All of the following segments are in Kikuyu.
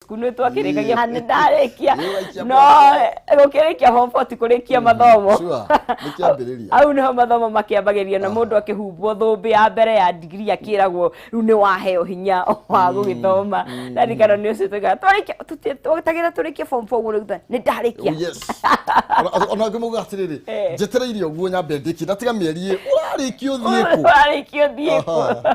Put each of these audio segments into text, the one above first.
School nĩ twakĩrĩkagia nĩ ndarĩkia. Ĩĩ, ũgaikia No gũkĩrĩkia form 4 ti kũrĩkia mathomo. Sure, nĩ kĩambĩrĩria. Hau nĩho mathomo makĩambagĩrĩria na mũndũ akĩhumbwo thũmbĩ ya mbere ya degree akĩragwo rĩu nĩ waheo hinya wa gũgĩthoma. Ndarikana nĩ ũcio tugaga twarĩkia twetagĩra tũrĩkie form 4 ũguo nĩguo nĩ ndarĩkia. Oh, yes. Ona angĩ mauga atĩrĩrĩ, Eh. njetereire ũguo nyambe ndĩkie ndatiga mĩeri ĩ ũrarĩkia ũthiĩ kũ? Ũrarĩkia ũthiĩ kũ?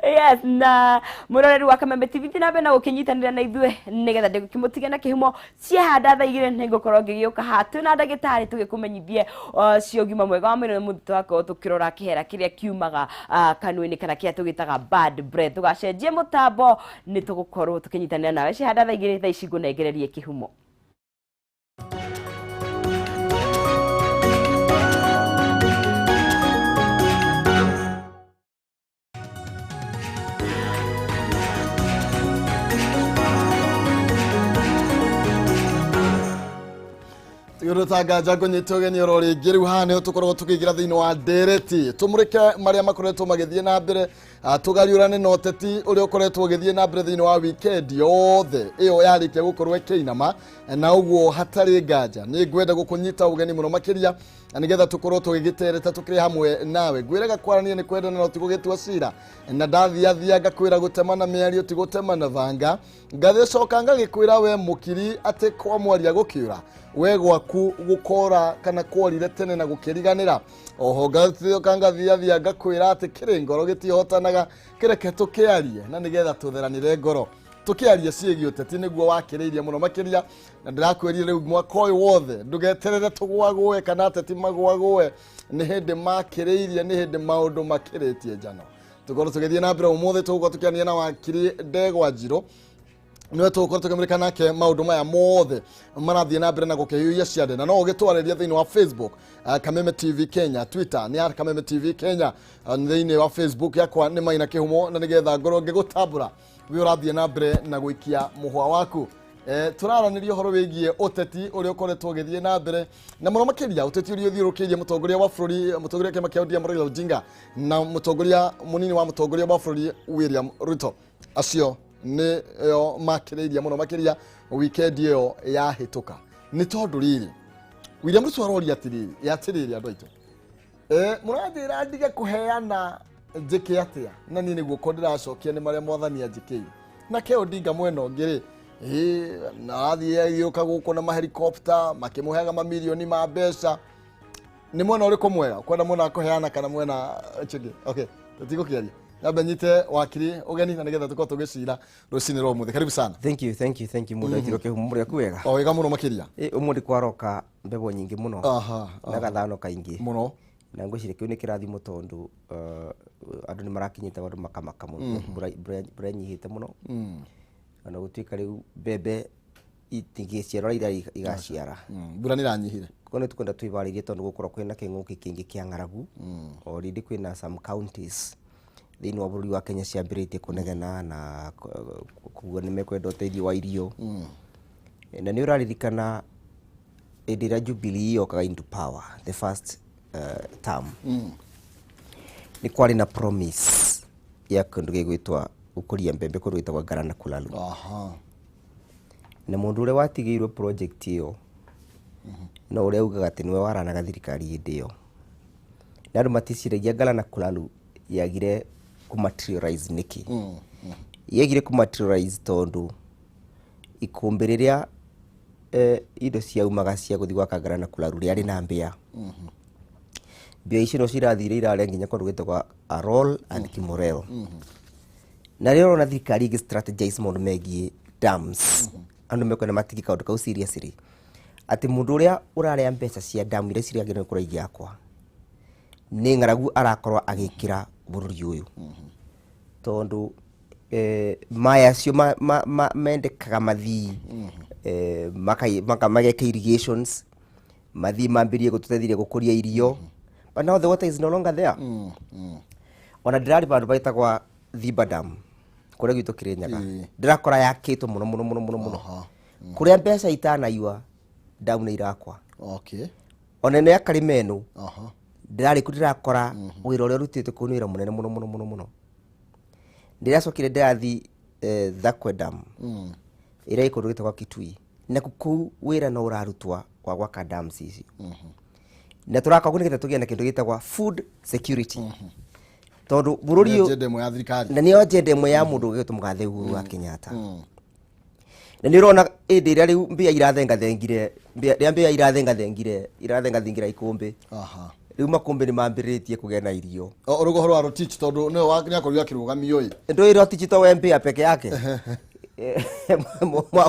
Yes, na mwĩroreri wa Kameme TV thiĩ na mbere na gũkĩnyitanĩra na ithuĩ nĩgetha ndĩkĩmũtige na kĩhumo ciahanda thaa 2 nĩngũkorwo ngĩgĩũka haha twĩna ndagĩtarĩ tũgĩkũmenyithie cia ũgima mwega wa mwĩrĩ mũthĩ tũgakorwo tũkĩrora kĩhera kĩrĩa kiumaga kanua-inĩ kana kĩrĩa tũgĩtaga bad breath. Tũgacenjia mũtambo nĩ tũgũkorwo tũkĩnyitanĩra nawe ciahanda thaa 2 thaa ici ngũnengererie kĩhumo. Tigũrũtanga ngũnyite ũgeni oro rĩngĩ rĩu haha nĩho tũkoragwo tũkĩingĩra thĩinĩ wa ndereti tũmũrĩke marĩa makoretwo magĩthiĩ na mbere, tũgariũrane na ũteti ũrĩa ũkoretwo ũgĩthiĩ na mbere thĩinĩ wa weekend yothe ĩyo yarĩkia gũkorwo ĩkĩinama, na ũguo hatarĩ nganja nĩ ngwenda gũkũnyita ũgeni mũno makĩria na nĩgetha tũkorwo tũgĩgĩtereta tũkĩrĩ hamwe nawe. Ngwĩraga kwarania nĩ kwendana no ti gũgĩtua cira, na ndathiathia ngakwĩra gũtemana mĩario ti gũtemana banga, ngathĩcoka ngagĩkwĩra we mũkiri atĩ kwa mwaria gũkĩũra we gwaku gũkora kana kworire tene na gũkĩriganĩra. Oho ngacoka ngathiathia ngakwĩra atĩ kĩrĩ ngoro gĩtihotanaga, kĩreke tũkĩarie na nĩgetha tũtheranĩre ngoro tũkĩaria ciĩgiĩ ũteti nĩguo wakĩrĩirie mũno makĩria, na ndĩrakwĩrire rĩu mwaka ũyũ wothe ndũgeterere tũgwagũe kana ateti magwagũe, nĩ hĩndĩ makĩrĩirie, nĩ hĩndĩ maũndũ makĩrĩtie njano. Tũkorwo tũgĩthiĩ na mbere ũmũthĩ tũgũkorwo tũkĩaria na wakiri Ndegwa Njirũ, nĩwe tũgũkorwo tũkĩmũrĩka nake maũndũ maya mothe marathiĩ na mbere na gũkĩhiũhia ciande, na no ũgĩtwarĩria thĩinĩ wa Facebook, Kameme TV Kenya, Twitter nĩ at Kameme TV Kenya, thĩinĩ wa Facebook yakwa nĩ Maina Kĩhumo, na nĩgetha ngorwo ngĩgũtambũra we ũrathiĩ na mbere na gũikia mũhwa waku. Tũraranĩria ũhoro wĩgiĩ ũteti ũrĩa ũkoretwo ũgĩthiĩ na mbere na mũno makĩria ũteti ũrĩa ũthiũrũrũkĩirie mũtongoria wa bũrũri, mũtongoria wa kĩama kĩa ODM Raila Odinga na mũtongoria mũnini wa mũtongoria wa bũrũri William Ruto. Acio nĩo makĩrĩirie mũno makĩria weekend ĩyo yahĩtũka, nĩ tondũ rĩrĩ William Ruto aroria atĩrĩrĩ, atĩrĩrĩ andũ aitũ, mũranjĩra ndige kũheana njĩke atĩa? Na niĩ nĩguo ko ndĩracokia nĩ marĩa mwathani anjĩkĩire. Nake Odinga mwena ũngĩ rĩ, na athiĩ agĩũka gũkũ na mahelikopta makĩmũheaga mamirioni ma mbeca. Nĩ mwena ũrĩkũ mwega, kwenda mwena wa kũheana kana mwena ũcio ũngĩ? Okay, tũtigũkĩaria, nyambe nyite wakiri ũgeni na nĩgetha tũkorwo tũgĩcira rũcinĩ rwa ũmũthĩ. Karibu sana. Thank you, thank you, thank you mũndũ aitirwo kĩhumo mũrĩ aku wega. O wega mũno makĩria. Ũmũthĩ kwaroka mbebo nyingĩ mũno na gathano kaingĩ mũno, na ngwĩciria kĩu nĩ kĩrathimo tondũ andũ nĩ marakinyĩte andũ makamaka mũno, mbura ĩnyihĩte mũno, ona gũtuĩka rĩu mbembe itingĩciara ũrĩa igaciara. Mbura nĩ ĩranyihire. Koguo nĩ tũkwenda twĩbarĩrie tondũ gũkorwo kwĩna kĩng'ũki kĩngĩ kĩa ng'aragu. Already kwĩna some counties thĩinĩ wa bũrũri wa Kenya ciambĩrĩtie kũnegena na kuga nĩ mekwenda ũteithio wa irio. Na nĩ ũraririkana hĩndĩ ĩrĩa Jubilee yokaga into power the first term, nĩ kwarĩ na promise ya kĩndũ gĩgwĩtwo gũkũria mbembe kũndũ gwĩtagwo Galana Kulalu. Na mũndũ ũrĩa watigĩirwo project ĩyo no ũrĩa ugaga atĩ nĩwe waranaga thirikari hĩndĩ ĩyo, na andũ maticiragia Galana Kulalu yagire kũmaterialize nĩkĩ. Yagire kũmaterialize tondũ ikũmbĩ rĩrĩa indo ciaumaga cia gũthiĩ gwaka Galana Kulalu rĩarĩ na mbĩa. Mbĩa icio no cirathire irarĩa nginya kũndũ gwĩtagwo Arol and Kimorel. Na rĩrĩa ũrona thirikari ĩngĩ strategize maũndũ megiĩ dams, andũ mekwenda matige kaũndũ kau seriously, atĩ mũndũ ũrĩa ũrarĩa mbeca cia damu iria ciragĩrĩirwo gũkorwo igĩakwa nĩ ng'aragu arakorwo agĩkĩra bũrũri ũyũ, tondũ maĩ acio mendekaga mathiĩ mageke irrigations, mathiĩ mambĩrie gũtũteithĩrĩria gũkũria irio, but now the water is no longer there. Ona ndĩrarĩ vandũ betagwa Thiba Dam kũrĩa gwitũ Kĩrĩnyaga, ndĩrakora yakĩtwo mũno mũno mũno mũno mũno. Kũrĩa mbeca itanayua damu nĩ irakwa. Ona ĩno ya Karimeno ndĩrarĩ kũ ndĩrakora wĩra ũrĩa ũrutĩtwo kũu nĩ wĩra mũnene mũno mũno mũno mũno. Ndĩracokire ndĩrathi Thakwe Dam. Ĩrĩa ĩ kũndũ gĩtagwo Kitui, na kũu wĩra no ũrarutwa wa gwaka dams ici, na tũraka ũguo nĩgetha tũgĩe na kĩndũ gĩtagwa food security, tondũ bũrũri Nĩ ũyũ agenda ĩmwe ya thirikari. Na nĩyo agenda ĩmwe ya mũndũ ũgĩtwo mũgathe Uhuru wa Kenyatta. Na nĩ ũrona hĩndĩ ĩrĩa rĩu mbĩa irathengathengire, rĩrĩa mbĩa irathengathengire, irathengathengera ikũmbĩ, rĩu makũmbĩ nĩ mambĩrĩrĩtie kũgĩa na irio. Ũrũgo ũhoro wa Rotich, tondũ nĩwe nĩakorirwo akĩrũgamio ĩ. Ndũĩ Rotich to we mbĩa peke yake,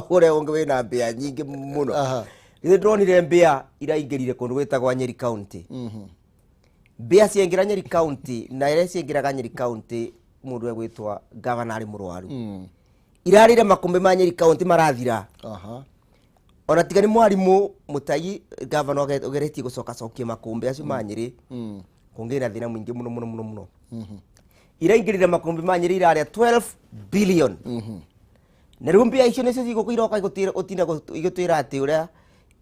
ũrĩa ũngĩ wĩna mbĩa nyingĩ mũno. Rĩrĩa ndĩronire mbĩa iraingĩrire kũndũ gwĩtagwa Nyeri County, mbĩa ciaingĩra Nyeri County, na ĩrĩa ciaingĩraga Nyeri County, mũndũ egwĩtwa gavana arĩ mũrwaru, irarĩre makũmbĩ ma Nyeri County marathira. Ona tiga nĩ mwarimũ Mũtai gavana ũgeretie gũcokacokia makũmbĩ acio ma Nyĩrĩ, kũngĩ na thĩna mũingĩ mũno mũno mũno mũno. Iraingĩrire makũmbĩ ma Nyĩrĩ, irarĩa 12 billion, na rĩu mbia icio nĩcio cigũkũ iroka gũtinda igĩtwĩra atĩ ũrĩa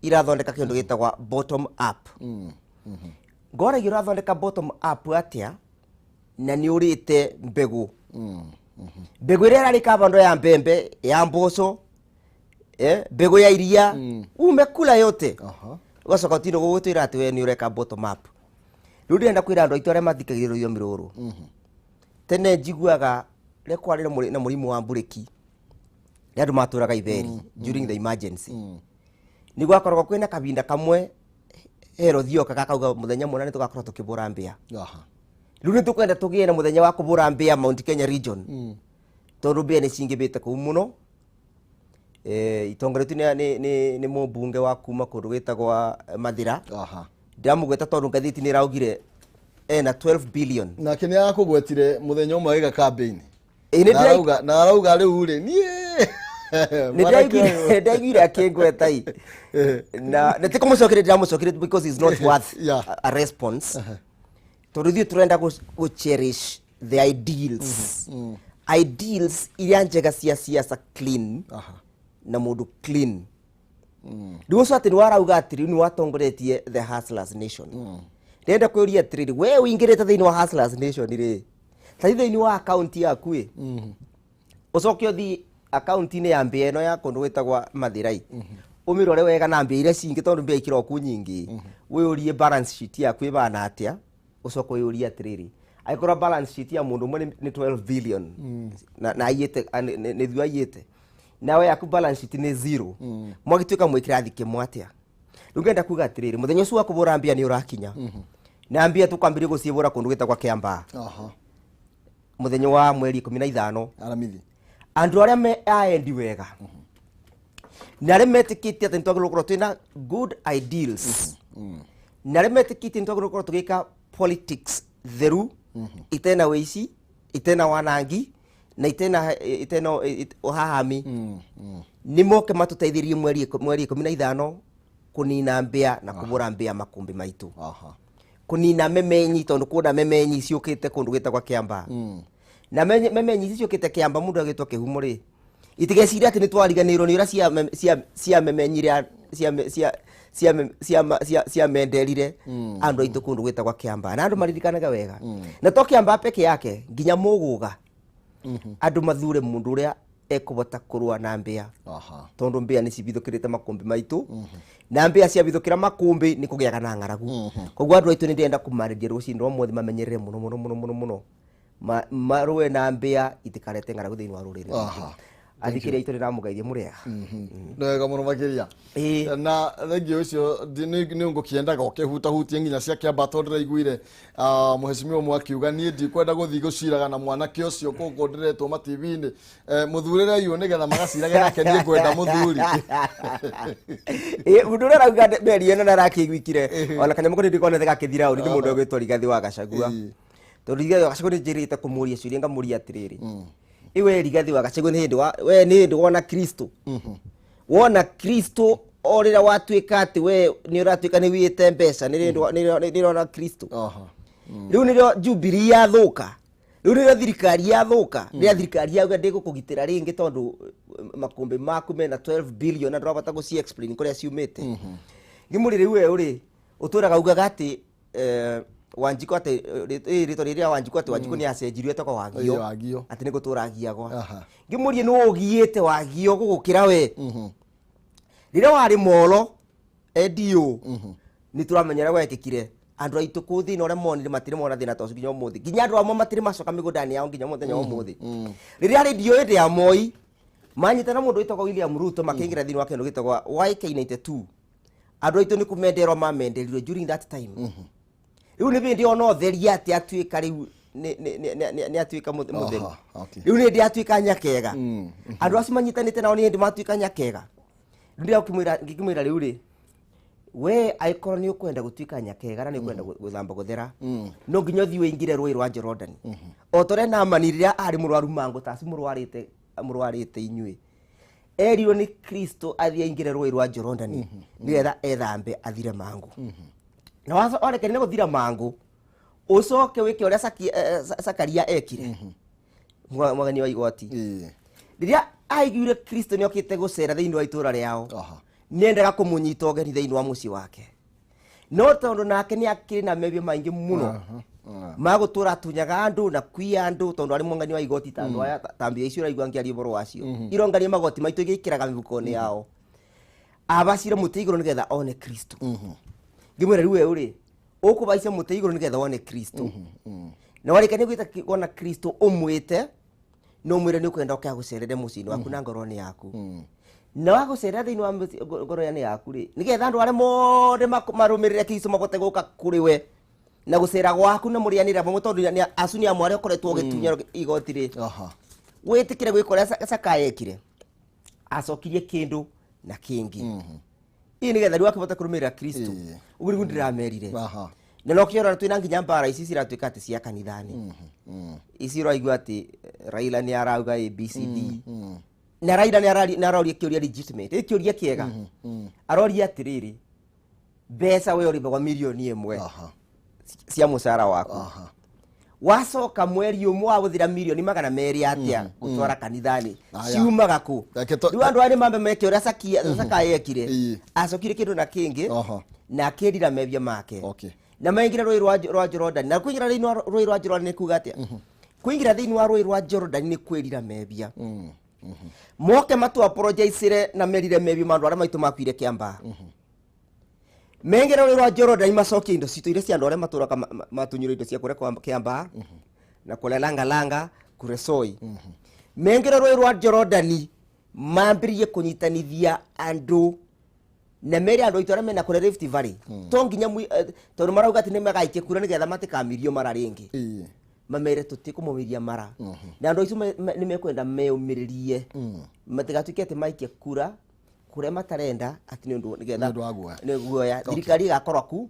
irathondeka kĩndũ gĩtagwa bottom up. Ngoragia, ũrathondeka bottom up atĩa na nĩ ũrĩte mbegũ, mbegũ ĩrĩa ĩrarĩ kavando ya mbembe, ya mboco, mbegũ ya iria umekula yote? Ũgacoka ũtinde gũgũtwĩra atĩ we nĩ ũreka bottom up. Rĩu ndĩrenda kwĩra andũ aitũ arĩa mathikagĩrĩria rũthiomi rũrũ, tene njiguaga rĩrĩa kwarĩ na mũrimũ wa mburĩki, rĩrĩa andũ matũraga itheri during the emergency, nĩ gwakoragwo kwĩna kahinda kamwe Herod okaga akauga mũthenya mũna nĩ tũgakorwo tũkĩbũra mbĩa. Rĩu nĩ tũkwenda tũgĩe na mũthenya wa kũbũra mbĩa Mount Kenya region, tondũ mbĩa nĩ cingĩbĩte kũu mũno. Itongoretio nĩ mũmbunge wa kuma kũndũ gwĩtagwa Mathĩra. Ndĩramũgweta tondũ ngathĩti nĩ ĩraugire ena 12 billion. Nake nĩ arakũgwetire mũthenya ũmwe agĩka campaign. Ĩ, nĩ Na arauga, na arauga rĩu rĩ niĩ nĩ mwanake ũyũ. Ndaiguire akĩngweta i na nĩ ti kũmũcokeria ndĩramũcokeria because it's not worth a response, tondũ ithuĩ tũrenda gũ cherish the ideals, ideals iria njega cia siasa clean na mũndũ clean. Rĩu ũcio atĩ nĩ warauga atĩ rĩu nĩ watongoretie the Hustlers Nation, ndĩrenda kwĩũria atĩrĩrĩ, we ũingĩrĩte thĩinĩ wa Hustlers Nation rĩ, ta thĩinĩ wa akaunti yaku ĩ, ũcoke ũthiĩ akaunti-inĩ ya mbĩa ĩno ya kũndũ gwĩtagwa Mathirai, ũmĩrore wega na mbĩa iria cingĩ, tondũ mbĩa ikĩro ku nyingĩ, wĩyũrie balance sheet yaku ĩbana atĩa. Ũcoke wĩyũrie atĩrĩrĩ, angĩkorwo balance sheet ya mũndũ ũmwe nĩ 12 billion na aiyĩte nĩ thuo aiyĩte, nawe yaku balance sheet nĩ zero, mwagĩtuĩka mwĩ kĩrathi kĩmwe atĩa? Rĩu ngenda kuga atĩrĩrĩ, mũthenya ũcio wa kũbũra mbia nĩ ũrakinya, na mbia tũkwambĩrĩria gũciĩbũra kũndũ gwĩtagwa Kĩambaa mũthenya wa mweri 15. Aramithi. Andũ arĩa me aendi wega na arĩa metĩkĩtie atĩ nĩtwagĩrĩirwo gũkorwo twĩna good ideals, na arĩa metĩkĩtie nĩtwagĩrĩirwo gũkorwo tũgĩka politics theru, itena wĩici, itena wanangi na itena ũhahami, nĩ moke matũteithĩrie mweri 15 kũnina mbĩa na kũbũra mbĩa makũmbĩ maitũ, kũnina memenyi, tondũ kwĩna memenyi ciũkĩte kũndũ gwĩtagwa Kĩambaa, na memenyi ici ciũkĩte Kĩamba, mũndũ agĩtwo kĩhumo rĩ, itigeciria atĩ nĩ twariganĩirwo nĩ ũrĩa cia memenyire cia cia cia cia cia cia cia menderire andũ aitũ kũndũ gwĩtagwa Kĩambaa, na andũ maririkanaga wega, na to Kĩambaa peke yake, nginya Mũgũga, andũ mathure mũndũ ũrĩa ekũbota kũrũa na mbĩa, tondũ mbĩa nĩ cibithũkĩrĩte makũmbĩ maitũ, na mbĩa ciabithũkĩra makũmbĩ nĩ kũgĩaga na ng'aragu. Koguo andũ aitũ, nĩ ndĩrenda kũmarĩria rũcinĩ rwa ũmũthĩ mamenyerere mũno mũno mũno mũno mũno, marũe na mbĩa itikarete ng'aragu thĩinĩ wa rũrĩrĩ rwitũ. Athikĩrĩria aitũ, ndĩramũgeithia mũrĩega. Nĩ wega mũno makĩria. Na thengiũ ũcio, nĩ ngũkĩendaga ũkĩhutahutie nginya cia Kĩamba, tondũ ndĩraiguire mũhecimiwa ũmwe akiuga, niĩ ndikwenda gũthiĩ gũciraga na mwanake ũcio kũkũ ndĩretwo ma TV-inĩ. Mũthurĩre yũ nĩgetha magacirage nake, niĩ ngwenda mũthuri. Ĩ, mũndũ ũrĩa arauga meri ĩno na arakĩiguikire ona kanyamũ kanini konete gakĩthira ũri nĩ mũndũ ũgwĩtwo Rigathĩ wa Gachagua, tondũ Rigathĩ wa Gachagua nĩ njĩrĩte kũmũria ciũria, ngamũria atĩrĩrĩ, ĩ we Rigathĩ wa Gachagua, nĩ hĩndĩ we nĩ hĩndĩ wona Kristo, wona Kristo o rĩrĩa watuĩka atĩ we nĩ ũratuĩka nĩ wiyĩte mbeca, nĩ hĩndĩ nĩ ũrona Kristo? Rĩu nĩrĩo Jubilee yathũka, rĩu nĩrĩo thirikari yathũka, rĩrĩa thirikari yauga ndĩgũkũgitĩra rĩngĩ tondũ makũmbĩ maku mena 12 billion na ndũrabata gũci explain kũrĩa ciumĩte. Ngĩmũrĩ, rĩu we ũrĩ ũtũraga ugaga atĩ Wanjikũ atĩ rĩtwa rĩrĩa Wanjikũ, atĩ Wanjikũ nĩ acenjirio etagwo Wagio. Ĩĩ, Wagio. Atĩ nĩ gũtũra agiagwa. Ngĩmũrie nĩ ũgiĩte Wagio gũgũkĩra we rĩrĩa warĩ molo NDO. Nĩ tũramenya ũrĩa gwekĩkire andũ aitũ kũ thĩna ũrĩa monire, matirĩ mona thĩna ta ũcio nginya ũmũthĩ, nginya andũ amwe matirĩ macoka mĩgũnda-inĩ yao nginya mũthenya wa ũmũthĩ. Rĩrĩa rĩndio hĩndĩ ya Moi manyitana mũndũ wĩtagwo William Ruto, makĩingĩra thĩinĩ wa kĩndũ gĩtagwo YK92, andũ aitũ nĩ kũmenderwo mamenderirwo during that time. Rĩu nĩ bĩndĩ ona ũtheria atĩ atuĩka rĩu nĩ atuĩka mũtheru. Rĩu nĩ hĩndĩ atuĩka nyakega, andũ acio manyitanĩte nao nĩ hĩndĩ matuĩka nyakega. Rĩu ngĩkĩmwĩra rĩu rĩ, we angĩkorwo nĩ ũkwenda gũtuĩka nyakega na nĩ ũkwenda gũthamba gũthera, no nginya ũthiĩ ũingĩre rũĩ rwa Jorodani o ta ũrĩa Naamani rĩrĩa arĩ mũrwaru mangũ ta acio mũrwarĩte inyuĩ, erirwo nĩ Kristo athiĩ aingĩre rũĩ rwa Jorodani nĩgetha ethambe athire mangũ. Na warekeria nĩ gũthira mangũ, ũcoke wĩke ũrĩa Sakaria ekire, mwagani wa igoti. Rĩrĩa aiguire Kristo nĩ okĩte gũcera thĩinĩ wa itũũra rĩao, nĩendaga kũmũnyita ũgeni thĩinĩ wa mũciĩ wake, no tondũ nake nĩ akĩrĩ na mebia maingĩ mũno ma gũtũra atunyaga andũ na kuiya andũ, tondũ arĩ mwangani wa igoti, ta andũ aya ta mbia icio ũraigua ngĩaria ũhoro wacio irongania magoti maitũ igĩkĩraga mĩhuko-inĩ yao, abacire mũtĩ igũrũ nĩgetha one Kristo. Ngĩmwĩra rĩu we ũrĩ ũkũbaica mũtĩ igũrũ nĩgetha wone Kristo, na warĩkania gwĩta kuona Kristo, ũmwĩte no mwĩre nĩ ũkwenda ũke agũcerere mũciĩ-inĩ waku na ngoro-inĩ yaku, na wagũcerera thĩinĩ wa ngoro-inĩ yaku rĩ, nĩgetha andũ arĩa mothe marũmĩrĩre Kristo mahote gũka kũrĩ we na gũcera gwaku na mũrĩanĩre hamwe, tondũ acu nĩ amwe arĩa ũkoretwo ũgĩtunya igoti rĩ. Wĩtĩkĩre gwĩka ũrĩa Sakaya ekire, acokirie kĩndũ na kĩngĩ ii nĩgetha rĩu akĩhota kũrũmĩrĩra Kristo. Ũguo nĩguo ndĩramerire. Na no kĩora twĩna nginya mbara ici ciratuĩka atĩ cia kanitha-inĩ ici, ũraigua atĩ Raila nĩ arauga ABCD, na Raila nĩ aroria kĩũria legitimate, ĩ kĩũria kĩega aroria atĩrĩrĩ, mbeca we ũrĩhagwo 1 million cia mũcara waku, wacoka mweri ũmwe wahũthĩra 200 million atĩa gũtwara kanitha-inĩ? Aya. Ciumaga kũ? Reke Rĩu andũ aya nĩ mambe meke ũrĩa Sakaya ekire. Acokire kĩndũ na kĩngĩ na akĩrira mebia make na maingĩra rũĩ rwa Jordan. Na kũingĩra thĩinĩ wa rũĩ rwa Jordan nĩ kuga atĩa? Kũingĩra thĩinĩ wa rũĩ rwa Jordan nĩ kwĩrira mebia, moke matu apologizire na merire mebia ma andũ arĩa maitũ makuire Kĩambaa, mengere rũĩ rwa Jordan, macokie indo citũ iria cia andũ arĩa matũraga matunyũrwo indo cia kũrĩa kwa Kĩambaa na kũrĩa Langalanga, Kuresoi, mengere rũĩ rwa Jordan, mambĩrĩrie kũnyitanithia andũ na mere andũ aitũ arĩa mena kũrĩa Rift Valley, to nginya tondũ marauga atĩ nĩ magaikie kura nĩgetha matikamirio mara rĩngĩ. Mamere tũtikũmũmiria mara, na andũ acio nĩ mekwenda meũmĩrĩrie matigatuĩke atĩ maikie kura kũrĩa matarenda atĩ nĩ ũndũ nĩgetha Nĩ ũndũ wa guoya. Nĩ guoya. Thirikari ĩgakorwo ku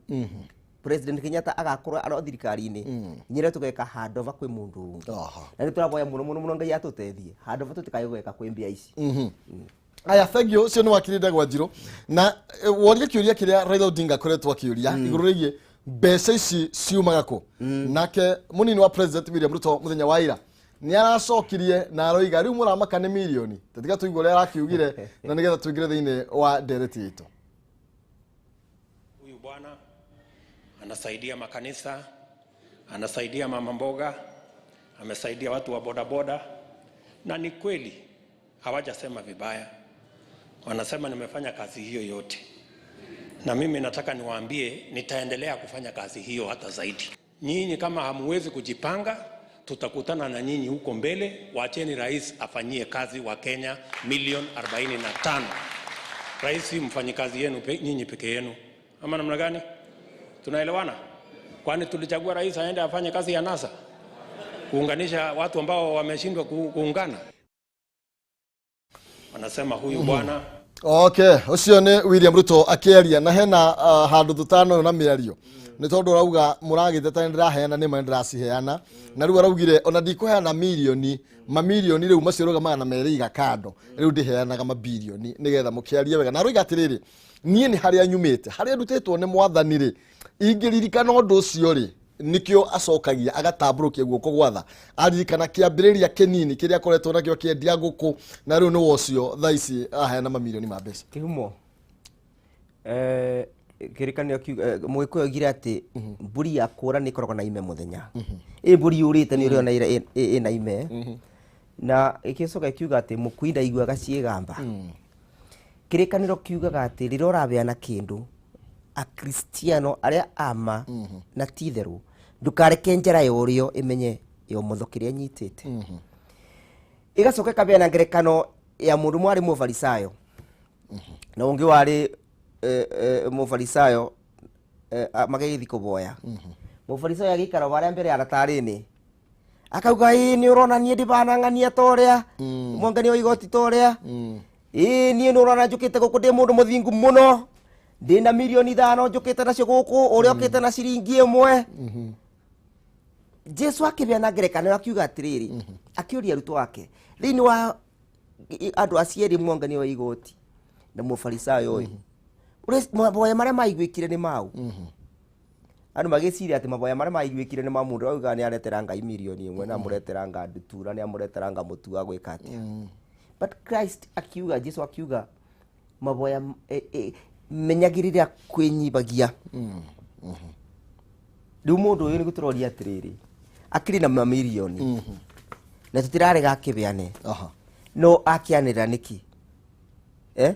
President Kenyatta agakorwo arĩ o thirikari-inĩ nyĩre tũgeka handover kwĩ mũndũ ũngĩ. Na nĩ tũraboya mũno mũno mũno Ngai atũteithie handover tũtikae gweka kwĩ mbia ici. Aya, thank you. Ũcio nĩ wakiri Ndegwa Njirũ na woria kĩũria kĩrĩa Raila Odinga akoretwo akĩũria igũrũ rĩgiĩ mbeca ici ciumaga kũ. Nake mũnini wa President William Ruto mũthenya wa ira nĩ aracokirie na aroiga rĩu mũramaka nĩ mirioni. Tatiga tũigue ũrĩa arakiugire na nĩgetha tũingĩre thĩinĩ wa ndereti itũ. Huyu bwana anasaidia makanisa, anasaidia mama mboga, amesaidia watu wa bodaboda, na ni kweli hawajasema vibaya, wanasema nimefanya kazi hiyo yote, na mimi nataka niwaambie nitaendelea kufanya kazi hiyo hata zaidi. Nyinyi kama hamuwezi kujipanga, tutakutana na nyinyi huko mbele. Wacheni rais afanyie kazi wa Kenya milioni 45. Rais si mfanyikazi yenu nyinyi peke yenu, ama namna gani? Tunaelewana? Kwani tulichagua rais aende afanye kazi ya NASA kuunganisha watu ambao wameshindwa kuungana? Wanasema huyu bwana Okay, ũcio nĩ William Ruto akĩaria na hena handũ tũtano na mĩario nĩ tondũ ũrauga mũragĩteta nĩ ndĩraheana, nĩ ma nĩ ndĩraciheana, na rĩu araugire ona ndikũheana mirioni mamirioni, rĩu macio rauga 200 iga kando, rĩu ndĩheanaga mabirioni nĩgetha mũkĩarie wega. Na aroiga atĩrĩrĩ, niĩ nĩ harĩa nyumĩte, harĩa ndutĩtwo nĩ mwathani rĩ, ingĩririkana ũndũ ũcio rĩ, nikio acokagia agatambũrũkia guoko gwatha aririkana kĩambĩrĩria kĩnini kĩrĩa akoretwo nakĩo akĩendia ngũkũ, na rĩu nĩ ũcio thaa ici aheana mamirioni ma mbeca. Kĩhumo. Kĩrĩkanĩro Mũgĩkũyũ oigire atĩ mbũri ya kũra nĩ ĩkoragwo na ime mũthenya. Ĩ mbũri yũrĩte nĩ ũrĩona ĩna ime. Na ĩgĩcoka ĩkiuga atĩ mũkui ndaiguaga ciĩgamba. Kĩrĩkanĩro kiugaga atĩ rĩrĩa ũrabeana kĩndũ, akristiano arĩa ama na ti itherũ, ndũkareke njara ya ũrĩo ĩmenye ya ũmotho kĩrĩa ĩnyitĩte. Ĩgacoka ĩkabeana ngerekano ya mũndũ ũmwe warĩ mũfarisayo na ũngĩ warĩ mũfarisayo, magĩgĩthiĩ kũboya. Mũfarisayo agĩikara harĩa mbere ya ratarĩ-inĩ akauga, ĩ nĩ ũrona niĩ ndĩbanang'ania ta ũrĩa mwongania wa igoti ta ũrĩa, ĩ niĩ nĩ ũrona njũkĩte gũkũ ndĩ mũndũ mũthingu mũno, ndĩna 5 milioni njũkĩte nacio gũkũ, ũrĩa ũkĩte na ciringi 1. Jesu akĩbeana ngerekano akiuga atĩrĩrĩ, akĩũria arutwo ake, thĩinĩ wa andũ acio erĩ, mwongania wa igoti na mũfarisayo ũyũ, maboya marĩa maiguĩkire nĩ mau? Andũ magĩciria atĩ maboya marĩa maiguĩkire nĩ ma mũndũ auga nĩ aretera Ngai 1 milioni na amũretera nga ndutura, nĩ amũretera nga mũtu wa gwĩka atĩa. But Christ akiuga, Jesu akiuga, maboya menyagĩrĩra kwĩnyibagia. Rĩu mũndũ ũyũ nĩ gũtũroria atĩrĩrĩ, akĩrĩ na mamirioni na tũtirarega akĩbeane, no akĩanĩrĩra nĩkĩ? Eh?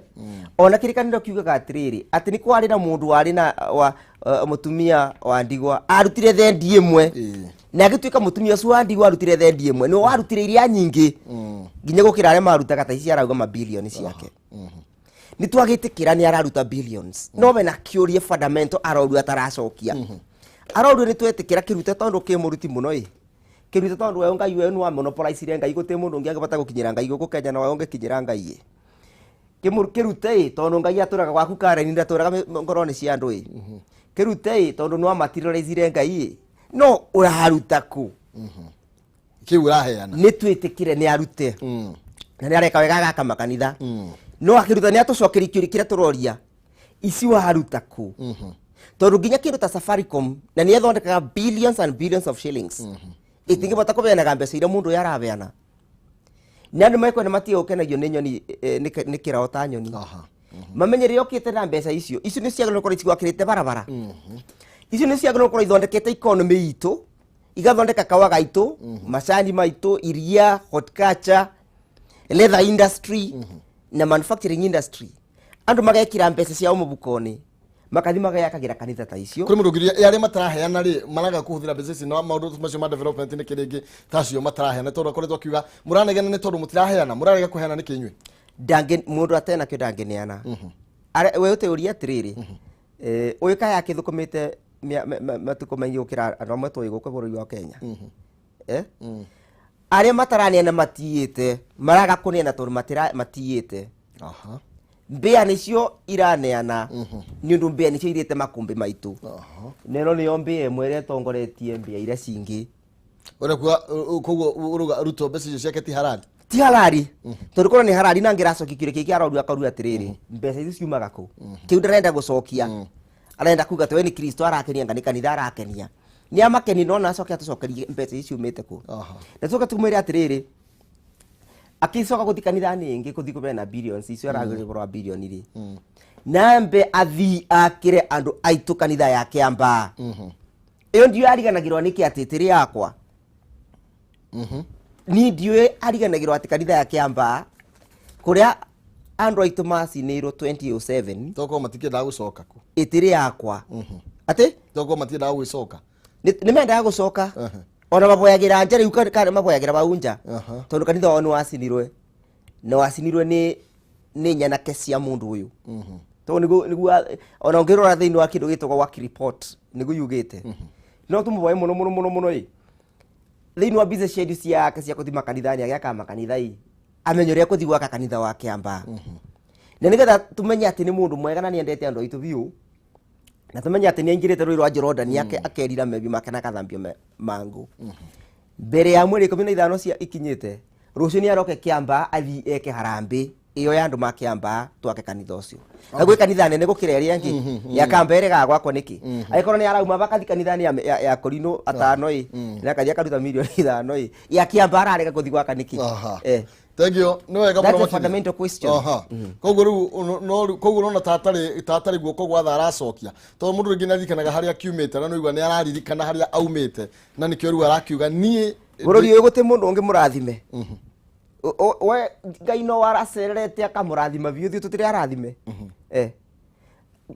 Ona kĩrĩkanĩro kiugaga atĩrĩrĩ, atĩ nĩ kwarĩ na mũndũ warĩ na wa mũtumia wa ndigwa arutire thendi 1, na agĩtuĩka mũtumia ũcio wa ndigwa arutire thendi 1 nĩ warutire iria nyingĩ nginya gũkĩra arĩa marutaga ta ici arauga mabilioni ciake. Nĩ twagĩtĩkĩra nĩ araruta billions, no we na kĩũria fundamental aroria ataracokia. Aroria, nĩ twetĩkĩra kĩrute tondũ kĩ mũruti mũno, ĩ kĩrute tondũ we Ngai we nĩ wa monopolize Ngai, gũtirĩ mũndũ ũngĩ angĩbata gũkinyĩra Ngai gũkũ Kenya, na we ũngĩkinyĩra Ngai. Ĩ kĩrute ĩ tondũ Ngai atũraga gwaku Karen, ndatũraga ngoro-inĩ cia andũ. Ĩ kĩrute ĩ tondũ nĩ wa materialize Ngai. Ĩ no ũraruta kũ? Kĩu ũraheana. Nĩ twĩtĩkĩre nĩ arute na nĩ areka wega agaka makanitha, no akĩruta nĩ atũcokeria kĩũria kĩrĩa tũroria, ici waruta kũ? Tondũ nginya kĩndũ ta Safaricom na nĩ ĩthondekaga billions and billions of shillings, ĩtingĩbota kũbeanaga mbeca iria mũndũ ũyũ arabeana. Na andũ mekwenda matige gũkenagio nĩ nyoni, nĩ kĩrao ta nyoni. Mamenye rĩrĩa ũkĩte na mbeca icio, icio nĩ ciagĩrĩirwo gũkorwo cigwakĩrĩte barabara, icio nĩ ciagĩrĩirwo gũkorwo ithondekete economy itũ, igathondeka kawa gaitũ, macani maitũ, iria, horticulture, leather industry na manufacturing industry. Andũ magekĩra mbeca ciao mũbuko-inĩ, makathi mageyakagĩra kanitha ta icio. Kũrĩ mũndũ ũngĩria arĩa mataraheana rĩ, maraga kũhũthĩra mbeca ici na maũndũ macio ma development nĩ kĩrĩngĩ tacio mataraheana, tondũ akoretwo akiuga mũranegena nĩ tondũ mũtiraheana, mũrarega kũheana nĩ kĩnyuĩ. Ndangĩ mũndũ atenakĩo ndangĩneana. We ũtĩũria atĩrĩrĩ, ũyũ kaya akĩthũkũmĩte matukũ maingĩ gũkĩra andũ amwe tũĩ gũkũ bũrũri wa Kenya. Eh? Arĩa mataraneana matiyĩte, maraga kũneana tondũ matiyĩte. Mbĩa nĩcio iraneana, nĩ ũndũ mbĩa nĩcio irĩte makũmbĩ maitũ. Na ĩno nĩyo mbĩa ĩmwe ĩrĩa ĩtongoretie mbĩa iria cingĩ. Ũrĩa kuga koguo ũruga Ruto mbeca icio ciake ti harari? Ti harari, tondũ korwo nĩ harari na ngĩracokia kĩũria kĩngĩ aroria, akaruga atĩrĩrĩ, mbeca icio ciumaga kũ? Kĩu ndarenda gũcokia, arenda kuga atĩ we nĩ Kristo arakenia, nga nĩ kanitha arakenia, nĩ amakeni, no na acoke atũcokerie mbeca icio ciumĩte kũ. Na tucoke tumwĩre atĩrĩrĩ, akĩcoka gũthi kanitha-inĩ ĩngĩ kũthi kũbeana billions icio aragĩrĩria ũhoro wa bilioni rĩ, nambe athii akĩre andũ aitũ kanitha ya Kĩambaa ĩyo. Ndiũĩ ariganagĩrwo nĩkĩ atĩ tĩrĩ yakwa, niĩ ndiũĩ ariganagĩrwo atĩ kanitha ya Kĩambaa kũrĩa andũ aitũ macinĩirwo 2007. Tokorwo matikĩendaga gũcoka ku. Ĩtĩrĩ yakwa atĩ Tokorwo matiendaga gwĩcoka. Nĩ mendaga gũcoka, ona maboyagĩra nja rĩu, kana maboyagĩra bau nja, tondũ kanitha wao nĩ wacinirwe, na wacinirwe nĩ nyanake cia mũndũ ũyũ. Tondũ nĩguo ona ũngĩrora thĩinĩ wa kĩndũ gĩtagwo work report nĩguo yugĩte. No tũmũboe mũno mũno mũno mũno ĩ thĩinĩ wa business schedule ciake cia kũthi makanitha-inĩ, agĩakaga makanitha ĩ amenye ũrĩa kũthi gwaka kanitha wa Kĩambaa, na nĩgetha tũmenye atĩ nĩ mũndũ mwega na nĩ endete andũ aitũ biũ, na tũmenye atĩ nĩ aingĩrĩte rũĩ rwa Jorodani akerira mehia make na akathambio mangũ mbere ya mweri 15 cia ikinyĩte. Rũciũ nĩ aroke Kĩambaa, athiĩ eke harambĩ ĩyo ya andũ ma Kĩambaa, twake kanitha ũcio. Na gwĩ kanitha nene gũkĩra ĩrĩa ĩngĩ ya Kamba ĩregaga gwakwo nĩkĩ? Angĩkorwo nĩ arauma bakathi kanitha-inĩ ya Korino atano ĩ, na akathi akaruta 5 milioni ĩ, ya Kĩambaa ararega gũthiĩ gwaka nĩkĩ? Thank you. Nĩ wega mũno That's a makĩria. fundamental question. Aha. Koguo rĩu no rĩu- koguo ũrona tatarĩ guoko gwa tha aracokia, tondũ mũndũ rĩngĩ nĩaririkanaga harĩa akiumĩte, na nĩũigua nĩ araririkana harĩa aumĩte, na nĩkĩo rĩu arakiuga niĩ. Bũrũri ũyũ gũtirĩ mũndũ ũngĩ mũrathime. We Ngai no aracererete akamũrathima biũ, ithuĩ tũtirĩ arathime. Eh.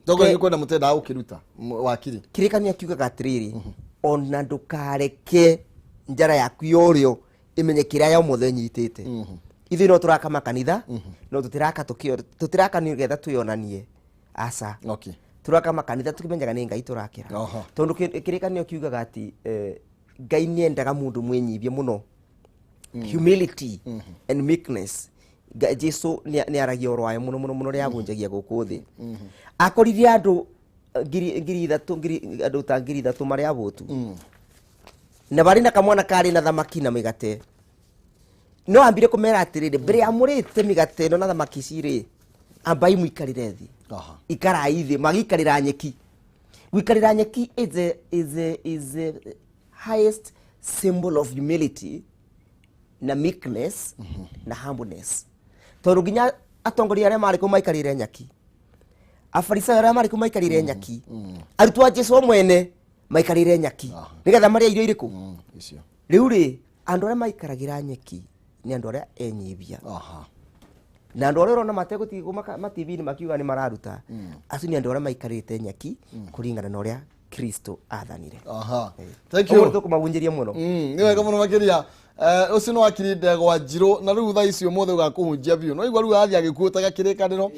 Toguo nĩ kwenda mũtendaga gũkĩruta wakiri. Kĩrĩkanĩro kiugaga atĩrĩrĩ, ona ndũkareke njara yaku ya ũrĩo ĩmenye kĩrĩa ya ũmotho ĩnyitĩte. Ithuĩ no tũraka makanitha, no tũtiraka tũtiraka nĩgetha twĩonanie, aca. Tũraka makanitha tũkĩmenyaga nĩ Ngai tũrakĩra. Tondũ kĩrĩkanĩro kiugaga atĩ Ngai nĩendaga mũndũ mwĩnyihie mũno, humility and meekness. Jesu nĩ aragia ũhoro wayo mũno mũno mũno rĩrĩa agũnjagia gũkũ thĩ. Akorire andũ 3,000, andũ ta 3,000 marĩ abũtu, na barĩ na kamwana karĩ na thamaki na mĩgate. No ambire kũmera atĩrĩrĩ, mbere ya mũrĩte mĩgate ĩno na thamaki ici rĩ, ambai mũikarĩre thĩ. Ikarai thĩ. Magikarĩra nyeki. Gũikarĩra nyeki is a highest symbol of humility na meekness na humbleness, tondũ nginya atongoria arĩa marĩ kũu maikarĩire nyaki, afarisayo arĩa marĩ kũu maikarĩire nyaki, arutwo a Jesu o mwene maikarĩire nyaki nĩgetha marĩa irio irĩkũ. Icio. Rĩu rĩ, andũ arĩa maikaragĩra nyeki nĩ andũ arĩa enyibia. Na andũ arĩa ũrona mategũtigwo matibi-inĩ makiuga nĩ mararuta, acio nĩ andũ arĩa maikarĩte nyeki kũringana na ũrĩa Kristo athanire. Thank Ũguo you. tũkũmahunjĩria mũno. Nĩ wega mũno makĩria. Ũcio nĩ wakiri Ndegwa Njirũ, na rĩu thaa ici ũmũthĩ ũgakũhunjia biũ, no igua rĩu athiĩ agĩkuũtaga kĩrĩkanĩro.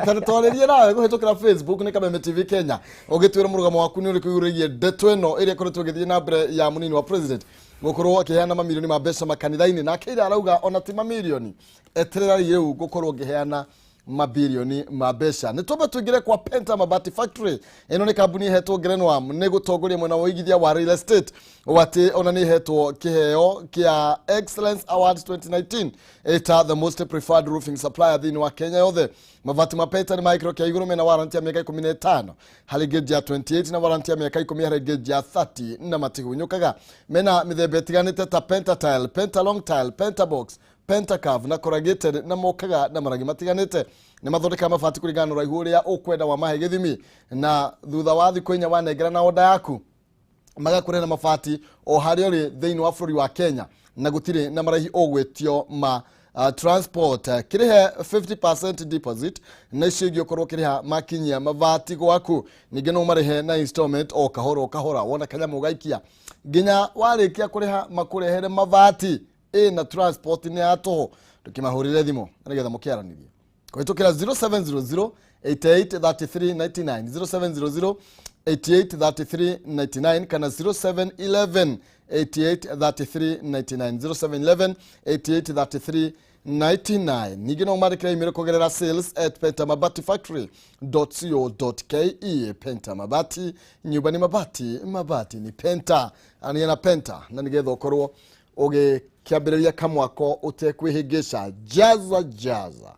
Ta twarĩrie nawe kũhĩtũkĩra Facebook nĩ Kameme TV Kenya, ũgĩtwĩra mũrũgamo waku nĩ ũrĩkũ igũrũ rĩgiĩ ndeto ĩno ĩrĩa ĩkoretwo ĩgĩthiĩ na mbere ya mũnini wa president gũkorwo akĩheana mamirioni ma mbeca makanitha-inĩ. Nake ira arauga ona ti mamirioni, eterera rĩu gũkorwo ngĩheana mabilioni ma mbeca. Nĩ twambe tũingĩre kwa Penta Mabati Factory. Ĩno nĩ kambuni ĩhetwo ngerenwa nĩ gũtongoria mwena wa ũigithia wa real estate, watĩ ona nĩ ĩhetwo kĩheo kĩa Excellence Award 2019 ĩta the most preferred roofing supplier thĩinĩ wa Kenya yothe. Mabati ma Penta nĩ ma gĩkĩro kĩa igũrũ, mena warranty ya mĩaka 15 harĩ gauge ya 28 na warranty ya mĩaka 10 harĩ gauge ya 30, na matihunyũkaga. Mena mĩthemba ĩtiganĩte ta Penta Tile, Penta Long Tile, Penta Box, Pentacave na corrugated, na mokaga na marangi matiganĩte. Nĩ mathondekaga mabati kũringana na ũraihu ũrĩa ũkwenda wa mahe gĩthimi, na thutha wa thikũ 4 wanengera na oda yaku, magakũrehera mabati o harĩa ũrĩ thĩinĩ wa bũrũri wa Kenya, na gũtirĩ na marĩhi ũgwĩtio ma transport. Kĩrĩhe 50% deposit, na icio ingĩ ũkorwo ũkĩrĩha makinyia mabati gwaku. Ningĩ no marĩhe na installment, o kahora o kahora, wona kanyamũ gaikia nginya warĩkia kũrĩha makũrehere mabati. Ĩ na transport nĩ ya tũhũ. Ndũkĩmahũrĩre thimũ nĩgetha mũkĩaranĩrie kũhĩtũkĩra 0700 88 33 99, 0700 88 33 99 kana 0711 88 33 99, 0711 88 33 99. Ningĩ no mandĩkĩre email kũgerera sales@pentamabatifactory.co.ke. Penta Mabati, nyumba ni mabati, mabati ni Penta. Ania na Penta na nĩgetha ũkorwo ũgĩkĩambĩrĩria kamwako ũtekwĩhĩngĩca. Jaza jaza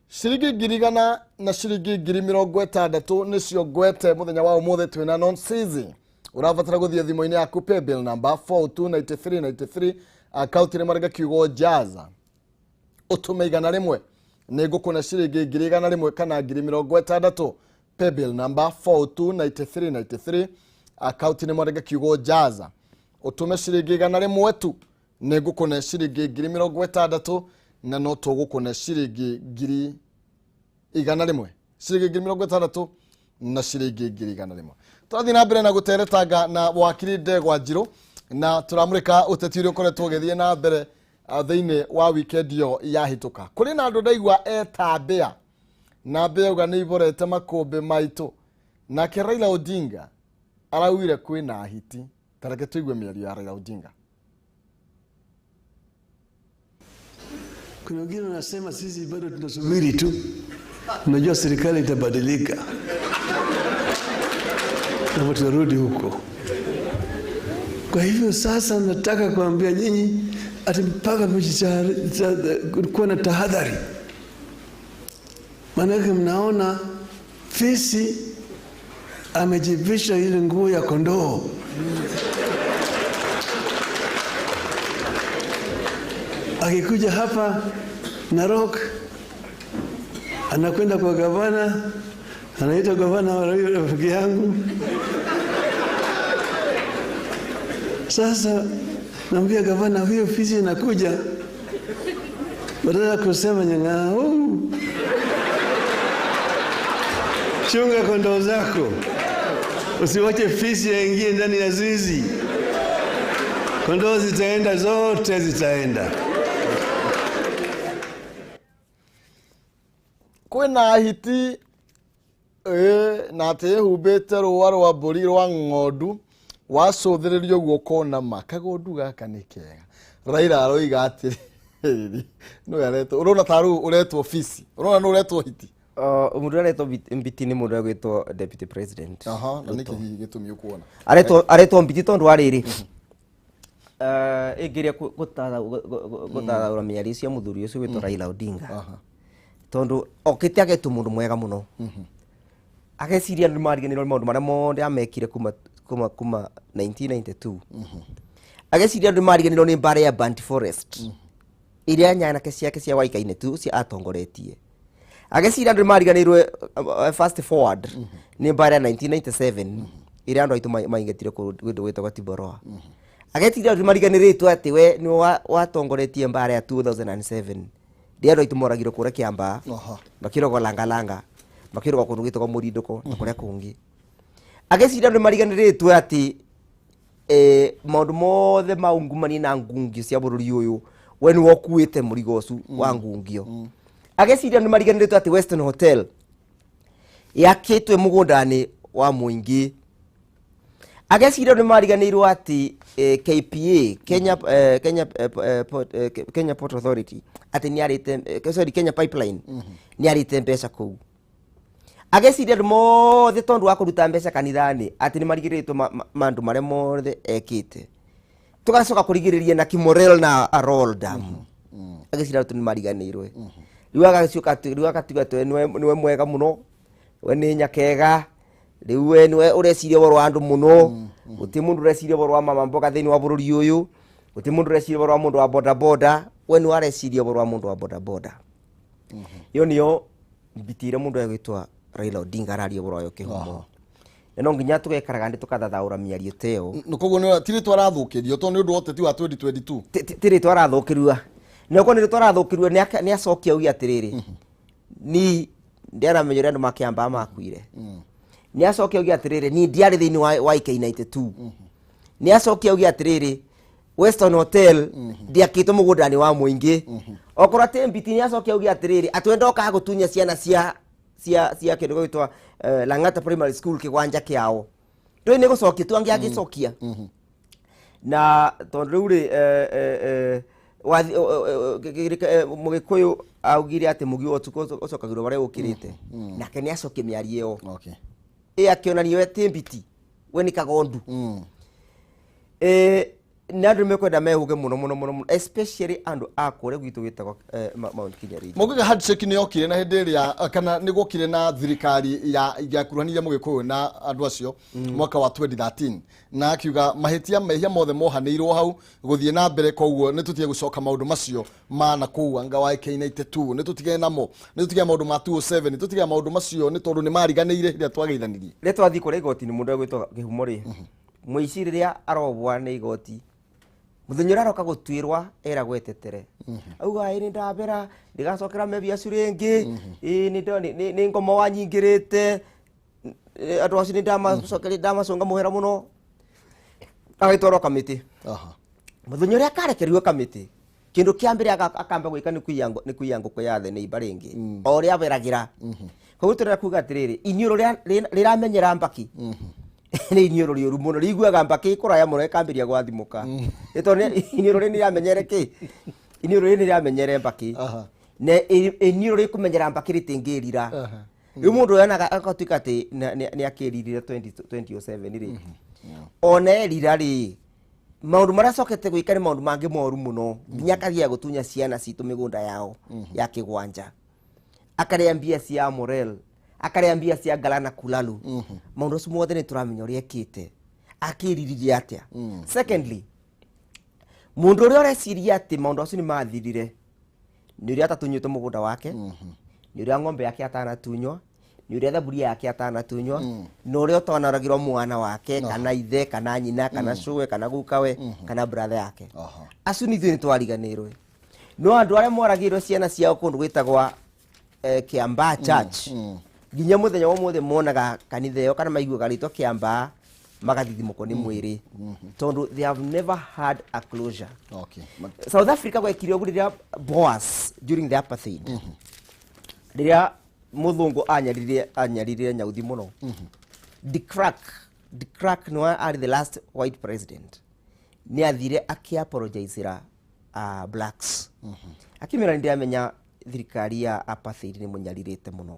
ciringi 100,000 na ciringi 60,000 nĩcio ngwete mũthenya wa ũmũthĩ. Twĩna non season, ũrabatara gũthiĩ thimũ-inĩ yaku, paybill number 429393, akaunti nĩ marĩga kiugo jaza, ũtũme 100, nĩ ngũkũne ciringi 100,000 kana 60,000. Paybill number 429393, akaunti nĩ marĩga kiugo jaza, ũtũme ciringi 100 tu, nĩ ngũkũne ciringi 60,000, na no tũgũkũne ciringi 100,000, ciringi 60,000 na ciringi 100,000. Tũrathiĩ na mbere na gũteretanga na wakiri Ndegwa Njirũ, na tũramũrĩka ũteti ũrĩa ũkoretwo ũgĩthiĩ na mbere thĩinĩ wa weekend ĩyo yahĩtũka. Kũrĩ na andũ ndaigua eta mbĩa, na mbĩa auga nĩ iborete makũmbĩ maitũ. Nake Raila Odinga araugire kwĩna hiti. Tareke tũigue mĩario ya Raila Odinga. Kuna wengine wanasema sisi bado tunasubiri tu, unajua serikali itabadilika, na tutarudi huko. Kwa hivyo sasa nataka kuambia nyinyi ati mpaka kuwa na tahadhari, maanake mnaona fisi amejivisha ile nguo ya kondoo. Akikuja hapa Narok, anakwenda kwa gavana, anaita gavana wa rafiki yangu. Sasa naambia gavana, huyo fisi inakuja, badala ya kusema nyang'au, chunga kondoo zako, usiwache fisi aingie ndani ya zizi, kondoo zitaenda zote, zitaenda. Kwĩna hiti na atĩ ĩhumbĩte rũa rwa mbũri rwa ng'ondu, wacũthĩrĩria ũguo ũkona ma kagondu gaka nĩ kega. Raila aroiga atĩrĩrĩ, nĩwe aretwo, ũrona ta rĩu ũretwo fisi, ũrona nĩ ũretwo hiti. Mũndũ aretwo mbiti nĩ mũndũ agwĩtwo deputy president. Aha, na nĩkĩ hihi gĩtũmi ũkuona Aretwo mbiti tondũ wa rĩrĩ, ĩngĩria gũtathaũra mĩario cia mũthuri ũcio wĩtwo Raila Odinga, tondũ okĩte agetwo mũndũ mwega mũno, ageciria andũ nĩmariganĩrwo nĩ maũndũ marĩa mothe amekire kuma 1992. Ageciria andũ nĩmariganĩrwo nĩ mbara ya Burnt Forest ĩrĩa nyanake ciake cia Waikaine tu cia atongoretie. Ageciria andũ nĩmariganĩirwo, fast forward, nĩ mbara ya 1997 ĩrĩa andũ aitũ maingatire kũndũ gwĩtagwo Tiboroa. Ageciria andũ nĩmariganĩrĩtwo atĩ we nĩwe watongoretie mbara ya 2007 rĩrĩa andũ aitũ moragirwo kũrĩa Kiambaa, makĩrogwo Langalanga, makĩrogwo kũndũ gwĩtagwo Mũrindũko na kũrĩa kũngĩ. Ageciria andũ nĩmariganĩrĩtwo atĩ maũndũ mothe ma ungumania na ngungio cia bũrũri ũyũ, we nĩwe ũkuĩte mũrigo ũcio wa ngungio. Ageciria andũ nĩmariganĩrĩtwo atĩ Western Hotel yakĩtwe mũgũnda-inĩ wa mũingĩ. Ageciria andũ nĩmariganĩirwo atĩ KPA, Kenya, Kenya, Port, Kenya Port Authority, atĩ nĩarĩte, sorry, Kenya Pipeline nĩarĩte mbeca kũu. Ageciria andũ mothe tondũ wa kũruta mbeca kanitha-inĩ atĩ nĩmarigĩrĩtwo maũndũ marĩa mothe ekĩte. Tũgacoka kũrigĩrĩria na Kimorel na Arol Dam. Ageciria andũ nĩmariganĩirwo. Rĩu agacoka rĩu agatiga atĩ nĩwe mwega mũno, we nĩ nyakega, rĩu we nĩwe ũreciria ũhoro wa andũ mũno, gũtirĩ mũndũ ũreciria ũhoro wa mama mboga thĩinĩ wa bũrũri ũyũ, gũtirĩ mũndũ ũreciria ũhoro wa mũndũ wa boda boda, we nĩwe areciria ũhoro wa mũndũ wa boda boda. Ĩyo nĩyo mbiti ĩrĩa mũndũ egwĩtwo Raila Odinga araria ũhoro wayo kĩhumo. Na no nginya tũgekaraga ndĩ tũkathathaũra mĩario ta ĩyo. Koguo nĩ ti rĩtwa arathũkĩrio tondũ nĩ ũndũ wa ũteti wa 2022. Ti rĩtwa arathũkĩrua. Na okorwo nĩ rĩtwa arathũkĩrua, nĩ acokia auge atĩrĩrĩ, ni ndiaramenya ũrĩa andũ ma Kiambaa makuire. Nĩ acokia auge atĩrĩrĩ, ni ndiarĩ thĩinĩ wa IK92. Nĩ acokia auge atĩrĩrĩ, Western Hotel ndiakĩtwo mũgũnda-inĩ wa mũingĩ. Okorwo atĩ mbiti, nĩ acokia auge atĩrĩrĩ, atĩ we ndokaga gũtunya ciana cia kĩndũ gĩgwĩtwo Lang'ata Primary School kĩwanja kĩao. Ndũĩ nĩ gũcokia tu angĩ agĩcokia. Na tondũ rĩu rĩ, Mũgĩkũyũ augire atĩ mũgi wa ũtukũ ũcokagĩrwo harĩa ũkĩrĩte. Nake nĩ acokia mĩario ĩyo. Ĩ akĩonania we ti mbiti, we nĩ kagondu. Na andũ nĩmekwenda mehũge mũno mũno mũno mũno, especially andũ a kũrĩa gwitũ gwĩtagwo Mount Kenya region. Mũngĩga handshake nĩ yokire na hĩndĩ ĩrĩa kana nĩ gwokire na thirikari ya yakuruhanirie Mũgĩkũyũ na andũ acio mwaka wa 2013, na akiuga mahĩtia mehia mothe mohanĩirwo hau gũthiĩ na mbere, koguo nĩ tũtige gũcoka maũndũ macio ma na kũu anga wa AK92, nĩ tũtige namo, nĩ tũtige maũndũ ma 207, nĩ tũtige maũndũ macio nĩ tondũ nĩ mariganĩire hĩndĩ ĩrĩa twageithanirie. Rĩrĩa twathiĩ kũrĩa igoti-inĩ, mũndũ egwĩtwo kĩhumo rĩ, mũici rĩrĩa arobwa nĩ igoti, mũthenya ũrĩa aroka gũtuĩrwa eragwo etetere, auga ĩ nĩ ndabera ndigacokera mebia acio rĩngĩ, ĩ nĩ ngoma wanyingĩrĩte, andũ acio nĩ ndamacokeria, ndamacũnga mũhera mũno, agĩtwarwo kamĩtĩ. Mũthenya ũrĩa akarekererio kamĩtĩ, kĩndũ kĩa mbere akamba gwĩka nĩ kũiya ngũkũ ya thĩ nĩ imba rĩngĩ o ũrĩa aberagĩra. Koguo tũrenda kuga atĩrĩrĩ, iniũrũ rĩramenyera mbaki nĩ iniũrũ rĩũru mũno, rĩiguaga mbaki kũraya mũno ĩkambĩrĩria gwathimũka. Nĩ tondũ iniũrũ rĩrĩ nĩrĩamenyere kĩ? Iniũrũ rĩrĩ nĩrĩamenyere mbaki. Na iniũrũ rĩkũmenyera mbaki rĩtingĩrira. Rĩu mũndũ ũyũ onaga agatuĩka atĩ nĩ akĩririre 2007 rĩ. Ona erira rĩ, maũndũ marĩa acokete gwĩka nĩ maũndũ mangĩ moru mũno, nginya akagia gũtunya ciana citũ mĩgũnda yao ya kĩgwanja, akarĩa mbia cia Morel, akarĩa mbia cia Galana Kulalu. Maũndũ acio mothe nĩ tũramenya ũrĩa ekĩte, akĩriririe atĩa. Secondly, Mundu uria ureciria ati maundu acio ni mathirire ni uria atatunyite mugunda wake, ni uria ng'ombe yake atanatunywa, ni uria thaburia yake atanatunywa, na uria utanaragirwo mwana wake kana ithe kana nyina kana cuwe kana gukawe kana brother yake. Acio ni ithuĩ nĩ twariganĩirwe. No andũ arĩa moragĩirwo ciana ciao kũndũ gwĩtagwa Kiambaa Church, nginya mũthenya wa ũmũthĩ monaga kanitha ĩyo kana maiguaga rĩtwa Kiambaa magathithimũkwo nĩ mwĩrĩ, tondũ they have never had a closure. South Africa gwekire ũguo rĩrĩa Boers during the apartheid, rĩrĩa mũthũngũ anyarire nyauthi mũno. De Klerk nĩwe arĩ the last white president, nĩ athire akĩapologizera blacks, akĩmera nĩ ndĩramenya thirikari ya apartheid nĩ mũnyarirĩte mũno,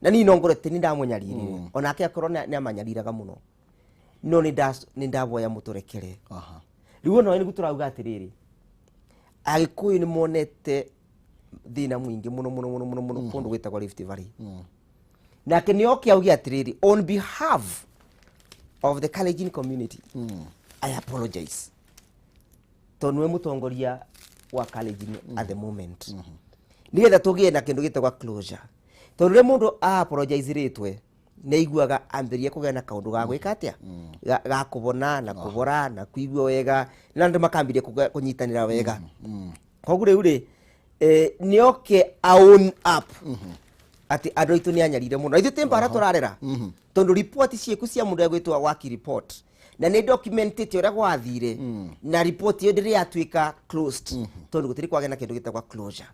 na niĩ no ngorete nĩ ndamũnyaririre, onake akorwo nĩ amanyariraga mũno, no nĩ ndavoya mũtũrekere. Rĩu ona nĩguo tũrauga atĩrĩrĩ, Agĩkũyũ nĩ monete thĩna mũingĩ mũno mũno mũno mũno mũno kũndũ gwĩtagwo Rift Valley. Nake nĩ oke auge atĩrĩrĩ, on behalf of the Kalenjin community, I apologize, tondũ nĩwe mũtongoria wa Kalenjin at the moment, nĩgetha tũgĩe na kĩndũ gĩtagwo closure, tondũ rĩrĩa mũndũ apologizĩrĩtwe nĩ aiguaga ambĩrĩria kũgĩa na kaũndũ ga gwĩka atĩa, ga kũbona na kũbora na kũigua wega, na andũ makambĩrĩria kũnyitanĩra wega. Koguo rĩu rĩ, nĩ oke a own up atĩ andũ aitũ nĩ anyarire mũno. Ithuĩ ti mbara tũrarera, tondũ ripoti ciĩku cia mũndũ egwĩtwo waki report na nĩ documentĩte ũrĩa gwathire, na report ĩyo ndĩrĩ yatuĩka closed, tondũ gũtirĩ kwagĩa na kĩndũ gĩtagwo closure.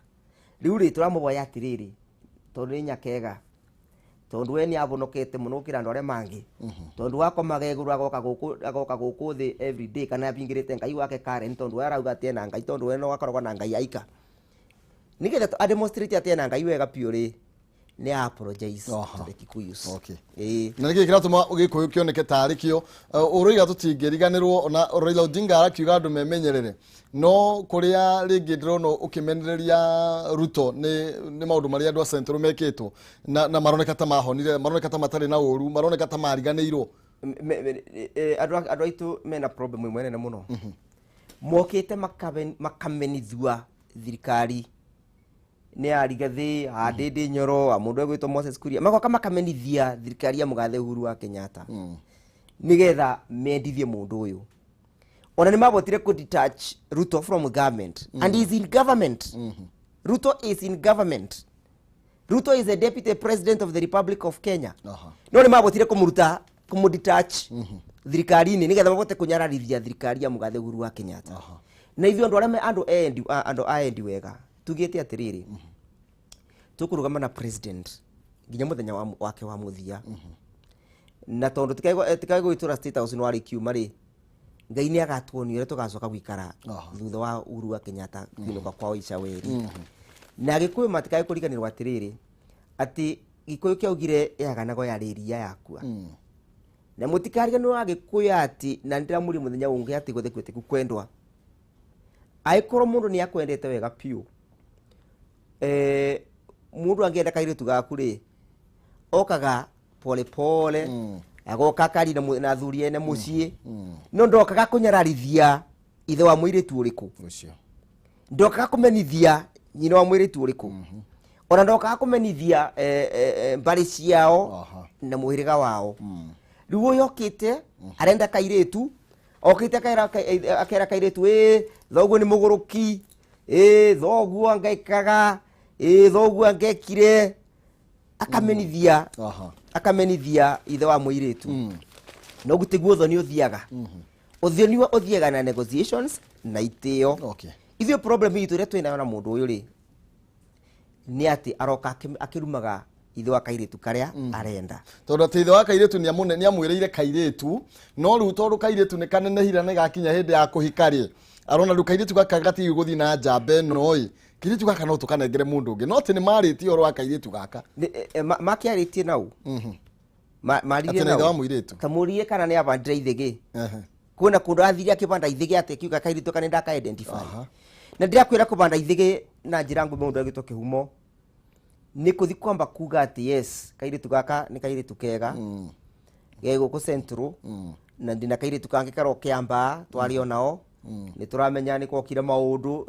Rĩu rĩ, tũramũhoya atĩrĩrĩ, tondũ nĩ nyakega, tondũ we nĩ avonokete mũno gũkĩra andũ arĩa mangĩ, tondũ wakomaga igũrũ agoka gũkũ thĩ every day, kana abingĩrĩte Ngai wake Karen, tondũ we arauga atĩ ena Ngai, tondũ we no akoragwo na Ngai aika, nĩgetha a demonstrate atĩ ena Ngai wega biũ rĩ, nĩ a apologize to the Kikuyus. Ĩĩ. Na nĩkĩ kĩratũma gĩkũyũ kĩoneke tarĩ kĩo ũroiga tũtingĩriganĩrwo? Ona Raila Odinga arakiuga andũ memenyerere, no kũrĩa rĩngĩ ndĩrona ũkĩmenereria Ruto nĩ maũndũ marĩa andũ a Central mekĩtwo na maroneka ta mahonire, maroneka ta matarĩ na ũru, maroneka ta mariganĩirwo. Andũ aitũ mena problem ĩmwe nene mũno. Mokĩte makamenithua thirikari nĩ a Rigathĩ, a Ndĩndĩ Nyoro, a mũndũ egwĩtwo Moses Kuria, magoka makamenithia thirikari ya mũgathe Uhuru wa Kenyatta nĩgetha mendithie mũndũ ũyũ. Ona nĩ mabotire kũ detach Ruto from government, and he is in government. Ruto is in government. Ruto is the deputy president of the Republic of Kenya. No nĩ mabotire kũmũruta, kũmũdetach thirikari-inĩ, nĩgetha mabote kũnyararithia thirikari ya mũgathe Uhuru wa Kenyatta. Na ithuĩ andũ arĩa andũ endi andũ aendi wega tugĩte atĩrĩrĩ, tũkũrũgama na president nginya mũthenya wake wa mũthia, na tondũ tikae gwĩtũra State House nĩ warĩ kiuma rĩ, Ngai nĩ agatuonia ũrĩa tũgacoka gũikara thutha wa Uhuru wa Kenyatta kũinũka kwao Icaweri. Na Gĩkũyũ matikae kũriganĩrwo atĩrĩrĩ, atĩ Gĩkũyũ kĩaugire yaganago yarĩ iria yakua, na mũtikariganĩrwo Agĩkũyũ atĩ, na nĩndĩramũria mũthenya ũngĩ atĩ gũthekuo tiku kwendwa. Angĩkorwo mũndũ nĩ akwendete wega biũ, mũndũ angĩenda kairĩtu gaku rĩ, okaga pole pole, agoka akaria na athuri ene mũciĩ, no ndokaga kũnyararithia ithe wa mũirĩtu ũrĩkũ. Ũcio. Ndokaga kũmenithia nyina wa mũirĩtu ũrĩkũ, ona ndokaga kũmenithia mbarĩ ciao na mũhĩrĩga wao. Rĩu ũyũ okĩte arenda kairĩtu, okĩte akera kairĩtu, ĩ thoguo nĩ mũgũrũki, ĩ thoguo angekaga, ĩ thoguo angekire, akamenithia akamenithia ithe wa mũirĩtu. No ũguo tiguo ũthoni ũthiaga. Ũthoni ũthiaga na negotiations na itĩo. Ithuĩ problem itũ ĩrĩa twĩnayo na mũndũ ũyũ rĩ, nĩ atĩ aroka akĩrumaga ithe wa kairĩtu karĩa arenda. Tondũ atĩ ithe wa kairĩtu nĩamwĩrĩire kairĩtu, no rĩu tondũ kairĩtu nĩ kanenehire na gakinya hĩndĩ ya kũhika rĩ, arona rĩu kairĩtu gaka gatigĩ gũthiĩ na njamba ĩno ĩ, kairĩtu gaka no tũkanengere mũndũ ũngĩ, no atĩ nĩ marĩtie ũhoro wa kairĩtu gaka. Makĩarĩtie nau. Maririe Atĩ na ithe wa nau. mũirĩtu. Tamũrie kana nĩ abandire ithĩgĩ. Kwĩna kũndũ athire akĩbanda ithĩgĩ, atĩ akiuga kairĩtu ka nĩ ndaka identify. Na ndĩrakwĩra kũbanda ithĩgĩ na njĩra nguhĩ, mũndũ agĩtwo kĩhumo nĩ kũthi kwamba kuga atĩ yes, kairĩtu gaka nĩ kairĩtu kega ge gũkũ Central, na ndĩna kairĩtu kangĩ karo Kĩambaa twarĩ onao. Nĩ tũramenya nĩ gwokire maũndũ,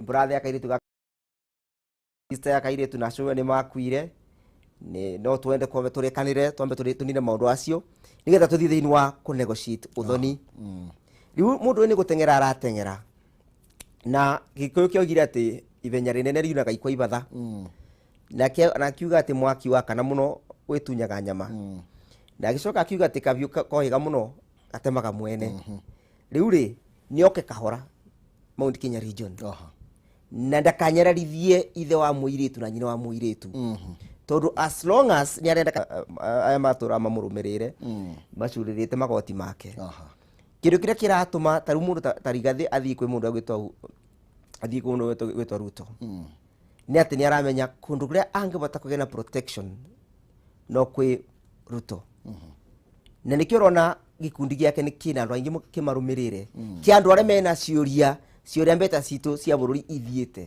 brother ya kairĩtu ga sister ya kairĩtu na cũwe nĩ makuire. No twende kwambe tũrĩkanĩre, twambe tũnine maũndũ acio nĩgetha tũthiĩ thĩinĩ wa kũ negotiate ũthoni. Rĩu mũndũ ũyũ nĩ gũteng'era arateng'era, na Gĩkũyũ kĩoigire atĩ ithenya rĩnene riunaga ikwa ibatha, na akiuga atĩ mwaki wakana mũno wĩtunyaga nyama, na agĩcoka akiuga atĩ kabiũ kohĩga mũno gatemaga mwene. Rĩu rĩ, nĩoke kahora Mount Kenya region na ndakanyararithie ithe wa mũirĩtu na nyina wa mũirĩtu, tondũ as long as nĩ arenda aya matũra mamũrũmĩrĩre macurĩrĩte magoti make. Kĩndũ kĩrĩa kĩratũma ta rĩu mũndũ ta Rigathĩ athiĩ kwĩ mũndũ agwĩtwo athiĩ kwĩ mũndũ gwĩtwo Ruto nĩ atĩ nĩ aramenya kũndũ kũrĩa angĩhota kũgĩa na protection no kwĩ Ruto, na nĩkĩo ũrona gĩkundi gĩake nĩ kĩna andũ aingĩ kĩmarũmĩrĩre, kĩa andũ arĩa mena ciũria ciũria mbeca citũ cia bũrũri ithiĩte.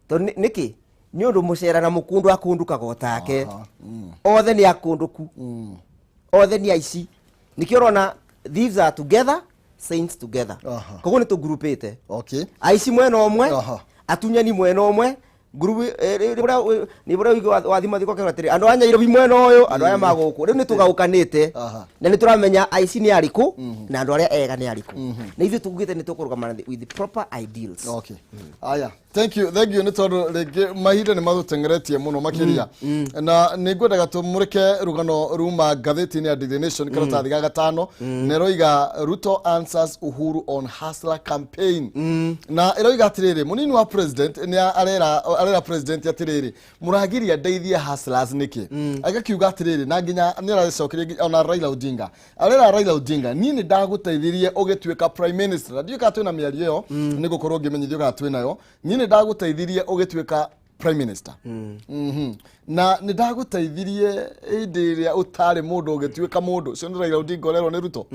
Tondũ nĩkĩ nĩ ũndũ mũcera na mũkũndũ akũndũkaga o take. Othe nĩ akũndũku, othe nĩ aici. Nĩkĩo ũrona thieves are together, saints together. Koguo nĩ tũngurupĩte aici mwena ũmwe, atunyani mwena ũmwe, ngurubu nĩ ũrĩa ũigua wathima thiko kero atĩrĩ, andũ a Nyairobi mwena ũyũ, andũ aya ma gũkũ. Rĩu nĩ tũgaũkanĩte na nĩ tũramenya aici nĩ arĩkũ na andũ arĩa ega nĩ arĩkũ, na ithuĩ tugĩte nĩ tũkũrũgamana with the proper ideals. Okay. Aya, thank you, thank you, nĩ tondũ rĩngĩ mahinda nĩ matũteng'eretie mũno makĩria, na nĩ ngwendaga tũmũrĩke rũgano ruma ngathĩti-inĩ ya Daily Nation karatathi ga gatano, na ĩroiga "Ruto answers Uhuru on Hustler campaign", na ĩroiga atĩrĩrĩ, mũnini wa president nĩ arera president atĩrĩrĩ, mũragiria ndeithie hustlers nĩkĩ? Agakiuga atĩrĩrĩ, na nginya nĩ aracokeria ona Raila Odinga, arera Raila Odinga, niĩ nĩ ndagũteithirie ũgĩtuĩka prime minister, na ndiũĩ kana twĩna mĩario ĩyo, nĩ gũkorwo ngĩmenyithio kana twĩnayo. Niĩ nĩ ndagũteithirie ũgĩtuĩka prime minister, na nĩ ndagũteithirie hĩndĩ ĩrĩa ũtarĩ mũndũ ũgĩtuĩka mũndũ. Ũcio nĩ Raila Odinga ũrerwo nĩ Ruto.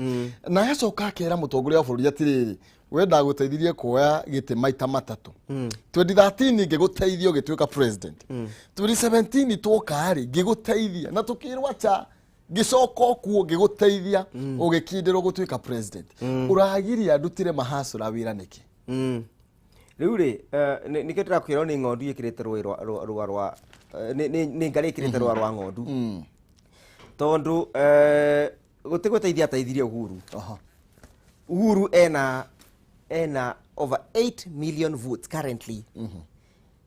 Na agacoka akera mũtongoria wa bũrũri atĩrĩrĩ, we ndagũteithirie kuoya gĩtĩ maita matatũ. 2013 ngĩgũteithia ũgĩtuĩka president, 2017 twoka rĩ ngĩgũteithia na tũkĩrwo acha, ngĩcoka okuo ngĩgũteithia ũgĩkindĩrwo gũtuĩka president. Ũragiria ndutire mahacũra wĩra nĩkĩ? Rĩu rĩ, nĩkĩo ndĩrakwĩra nĩ ng'ondu ĩkĩrĩte rũĩ rwa rwa nĩ ngarĩ ĩkĩrĩte rũa rwa ng'ondu, tondũ gũtĩ gũteithia ateithirie Uhuru. Uhuru ena over 8 million votes currently.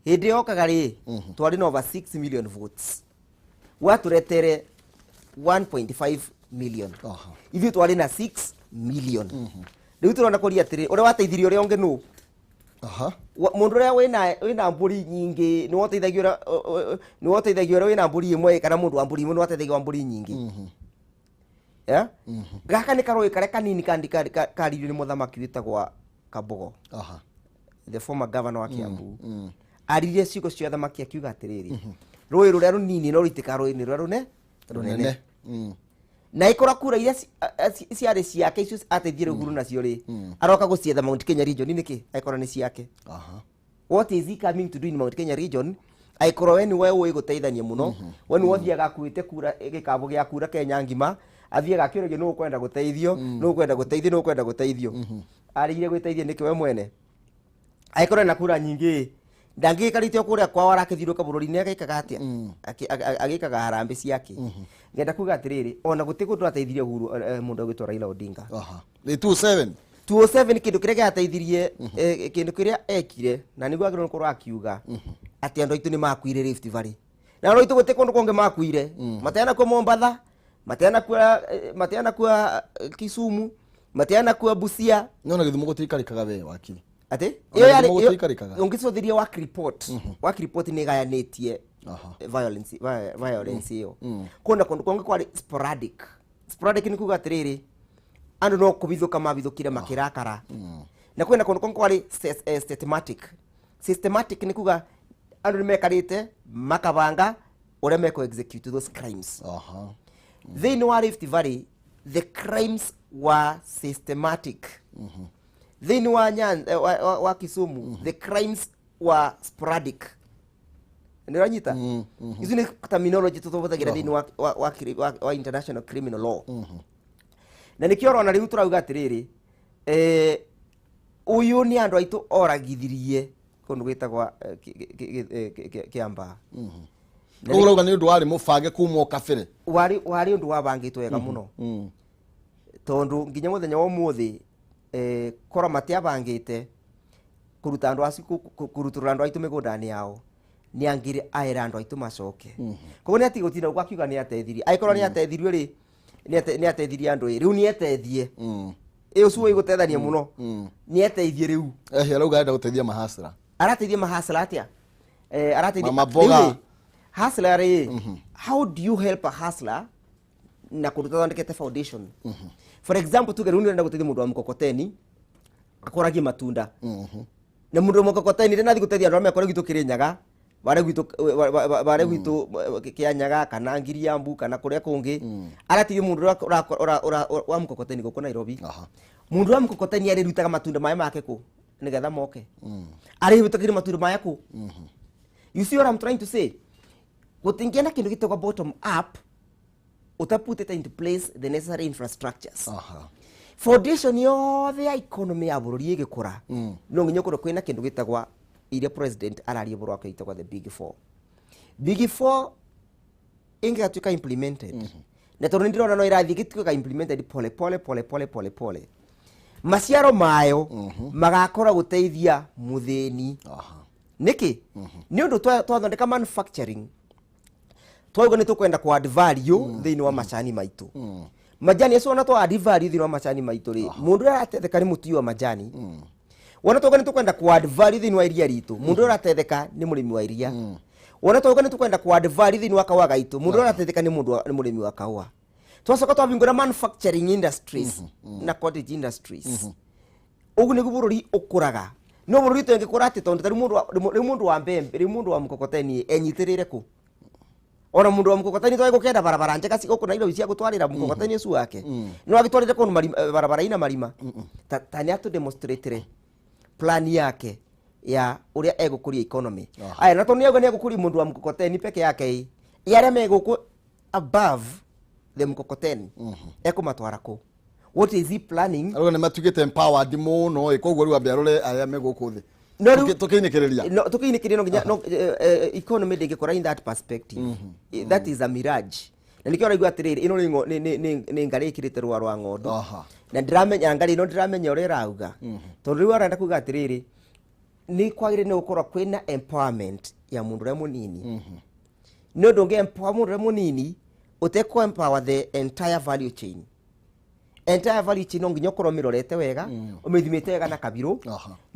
Hĩndĩ yokaga rĩ, twarĩ na over 6 million votes, watũretere 1.5 million. Ithuĩ twarĩ na 6 million. Rĩu tũrona kũria atĩrĩ, ũrĩa wateithirie ũrĩa ũngĩ nũ? Mũndũ ũrĩa wĩna mbũri nyingĩ nĩ woteithagia ũrĩa nĩ woteithagia ũrĩa wĩna mbũri ĩmwe, kana mũndũ wa mbũri ĩmwe nĩ wateithagia wa mbũri nyingĩ? Yeah? Gaka nĩ karũĩ karĩa kanini karirio nĩ mũthamaki wĩtagwo Kabogo, the former governor wa Kiambu. Aririe ciugo cia thamaki akiuga atĩrĩrĩ, rũĩ rũrĩa rũnini no rũitĩka rũĩ-inĩ rũrĩa rũnene. Rũnene. Na ikora kura iria ciarĩ ciake icio ateithie Uhuru nacio rĩ, aroka gũcietha Mount Kenya region nĩkĩ angĩkorwo nĩ ciake? What is he coming to do in Mount Kenya region angĩkorwo we nĩwe ũĩ gũteithania mũno, we nĩwe ũthiaga akuĩte kura, gĩkabũ gĩa kura Kenya ngima, athiaga akĩũragia nũ ũkwenda gũteithio, nũ ũkwenda gũteithio, nũ ũkwenda gũteithio? Arĩire gwĩteithia nĩkĩ we mwene angĩkorwo ena kura nyingĩ? Ndangĩgĩkarĩte o kũrĩa kwao, arakĩthiũrũka bũrũri-inĩ agĩkaga atĩa? Agĩkaga harambĩ ciake. Ngenda kuga atĩrĩrĩ, ona gũtirĩ kũndũ ateithirie Uhuru, mũndũ agwĩtwo Raila Odinga. Nĩ 27. 207. Kĩndũ kĩrĩa gĩateithirie, kĩndũ kĩrĩa ekire, na nĩguo agĩrĩirwo nĩ gũkorwo akiuga atĩ andũ aitũ nĩ makuire Rift Valley, na andũ aitũ gũtirĩ kũndũ kũngĩ makuire. Mateanakua Mombatha, mateanakua Kisumu, mateanakua Busia. No na Gĩthumo gũtiikarĩkaga we wakiri. Atĩ Ona ĩyo yarĩ Gĩthumo gũtiikarĩkaga. Ũngĩcũthĩria work report, work report nĩ ĩgayanĩtie violence ĩyo. Kwĩna kũndũ kũngĩ kwarĩ sporadic. Sporadic nĩ kuga atĩrĩrĩ, andũ no kũbithũka mabithũkire makĩrakara, na kwĩna kũndũ kũngĩ kwarĩ systematic. Systematic nĩ kuga andũ nĩ mekarĩte makabanga ũrĩa mekũ execute those crimes. Thĩinĩ wa Rift Valley the crimes were systematic. Thĩinĩ wa wa Kisumu the crimes were sporadic. Nĩ ũranyita? Ici nĩ terminology tũtũhũthagĩra thĩinĩ wa international criminal law, na nĩkĩo ũrona rĩu tũrauga atĩrĩrĩ, Uyu ni andu aitu oragithirie kundu gwitagwa Kiambaa. Koguo urauga ni undu wari mubange kuma kabere. Wari undu wabangitwo wega muno. Tondu nginya muthenya wa umuthi korwo matiabangite kuruta andu acio kuruturura andu aitu migunda-ini yao ni angire aira andu aitu macoke. Koguo ni ati gutinda uguo akiuga ni atethirie. Aikorwo ni atethirio ri ni atethirie andu riu ni etethie. Ĩ ũcio ĩgũtethania mũno. Ni eteithie rĩu. Ehe arauga arenda gũteithia mahasra. Arateithia mahasra atĩa? Arateithia mama mboga. Hustler rĩ, how do you help a hustler na kũndũ ũtathondekete foundation? For example tuge rĩu nĩ ũrenda gũteithia mũndũ wa mkokoteni akũragie matunda. Na mũndũ wa mkokoteni ndanathi gũteithia andũ arĩa mekũrĩa gwitũ Kĩrĩnyaga, barĩa gwitũ Kĩanyaga kana Ngiriambu kana kũrĩa kũngĩ. Arateithia mũndũ ũrĩa wa mkokoteni gũkũ Nairobi. Mũndũ wa mkokoteni arĩrutaga matunda maya make kũ nĩgetha moke. Arĩhĩtũkĩire matunda maya kũ. You see what I'm trying to say? Gũtingĩenda kĩndũ gĩtagwo bottom up utaputĩte into place the necessary infrastructures. Foundation yothe ya economy ya bũrũri ĩgĩkũra no nginya ũkorwo kwĩna kĩndũ gĩtagwa iria president araria ũhoro wake gĩtagwa the big four. Big four ĩngĩgatuĩka implemented na tondũ nĩ ndĩrona no ĩrathiĩ ĩgĩtuĩka implemented pole pole pole pole pole pole, maciaro mayo magakora gũteithia mũthĩni. Nĩkĩ? Nĩ ũndũ twathondeka manufacturing twauga nĩ tũkwenda ku add value thĩinĩ wa macani maitũ. Majani acio ona twa add value thĩinĩ wa macani maitũ rĩ, mũndũ ũrĩa aratetheka nĩ mũtui wa majani. Wona twauga nĩ tũkwenda ku add value thĩinĩ wa iria ritũ, mũndũ ũrĩa ũratetheka nĩ mũrĩmi wa iria. Wona twauga nĩ tũkwenda ku add value thĩinĩ wa kahũa gaitũ, mũndũ ũrĩa ũratetheka nĩ mũndũ nĩ mũrĩmi wa kahũa. Twacoka twahingũra manufacturing industries na cottage industries. Ũguo nĩguo bũrũri ũkũraga. No bũrũri tũngĩkũra atĩ tondũ ta rĩu mũndũ wa mbembe, rĩu mũndũ wa mkokoteni enyitĩrĩire kũ? Ona mũndũ wa mkokoteni twage gũkenda barabara njega gũkũ Nairobi cia gũtwarĩra mkokoteni ũcio wake. No agĩtwarĩre kũndũ barabara ina marima. Ta nĩ atũ demonstrate plan yake ya ũrĩa egũkũria economy. Aya na tondũ nĩauga nĩ egũkũria mũndũ wa mkokoteni peke yake ĩ, arĩa me gũkũ above the mkokoteni ekũmatwara kũ? What is he planning? Arauga nĩ matuĩkĩte empowered mũno ĩ, koguo rĩu ambe arore arĩa me gũkũ thĩ. No rĩu Tũkĩinĩkĩrĩria. No tũkĩinĩkĩrĩria no nginya no economy ndĩngĩkũra in that perspective. That is a mirage. Na nĩkĩo ũraigua atĩrĩrĩ ĩno nĩ ngarĩ ĩkĩrĩte rũa rwa ng'ondu. Na ndĩramenya ngarĩ ĩno ndĩramenya ũrĩa ĩrauga. Tondũ rĩu arenda kuga atĩrĩrĩ nĩ kwagĩrĩire nĩ gũkorwo kwĩna empowerment ya mũndũ ũrĩa mũnini. Nĩ ũndũ ũngĩ empower mũndũ ũrĩa mũnini ũtekũ empower the entire value chain. Entire value chain no nginya ũkorwo ũmĩrorete wega, ũmĩthimĩte wega na kabirũ,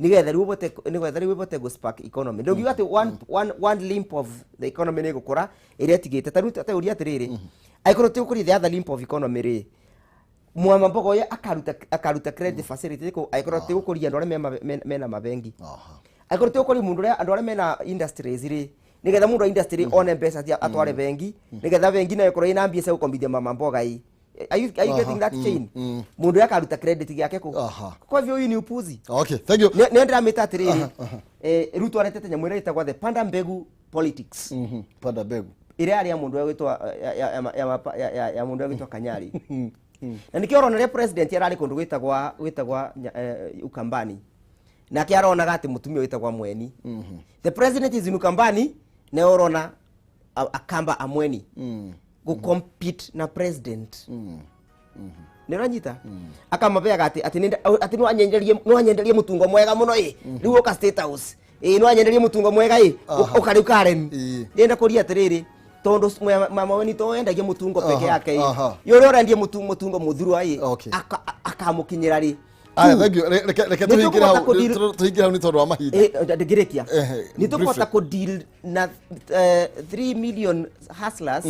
nĩgetha rĩu ũbote nĩgetha rĩu ũbote gũ spark economy. Ndũngiuga atĩ one limb of the economy nĩ ĩgũkũra ĩrĩa ĩtigĩte. Ta rĩu ta ũria atĩrĩrĩ, angĩkorwo ti gũkũria the other limb of economy rĩ, mwama mboga ũyũ akaruta credit facility kũ angĩkorwo ti gũkũria andũ arĩa mena mabengi. Angĩkorwo ti gũkũria mũndũ ũrĩa andũ arĩa mena industries rĩ, nĩgetha mũndũ wa industry one mbeca atware bengi, nĩgetha bengi nayo ĩkorwo ĩna mbia cia gũkombithia mama mboga ĩ. Are you getting that chain? Mundu akaruta credit yake ku. Kwa hivyo huyu ni upuzi. Okay, thank you. Nĩ ndĩramĩta atĩrĩrĩ, Ruto aretete nyamũ ĩrĩa ĩtagwo the panda mbegu politics. Panda mbegu. Ĩrĩa yarĩ ya mũndũ ũrĩa wĩtwa ya mũndũ ũrĩa wĩtwa Kanyari. Na nĩkĩo ũrona rĩrĩa president ararĩ kũndũ gwĩtagwa Ukambani. Nake aronaga atĩ mũtumia wĩtagwa Mweni. The president is in Ukambani na ũrona akamba amweni. Go compete na president. Nĩ ũranyita? Akamabeaga atĩ no anyenderie mũtungo mwega mũno ĩ. Rĩu ũka State House. Ĩ no anyenderie mũtungo mwega ĩ. Ũka rĩu Karen. Ndĩrenda kũria atĩrĩrĩ, tondũ mama weni to endagia mũtungo peke yake ĩ. Yo ũrĩa ũrendia mũtungo mũthurwa ĩ. Akamũkinyĩra rĩ. Aya, thank you. Reke tũhingĩre hau, tũhingĩre hau nĩ tondũ wa mahinda. Ndĩngĩrĩkia. Nĩ tũkũhota kũ deal na 3 million hustlers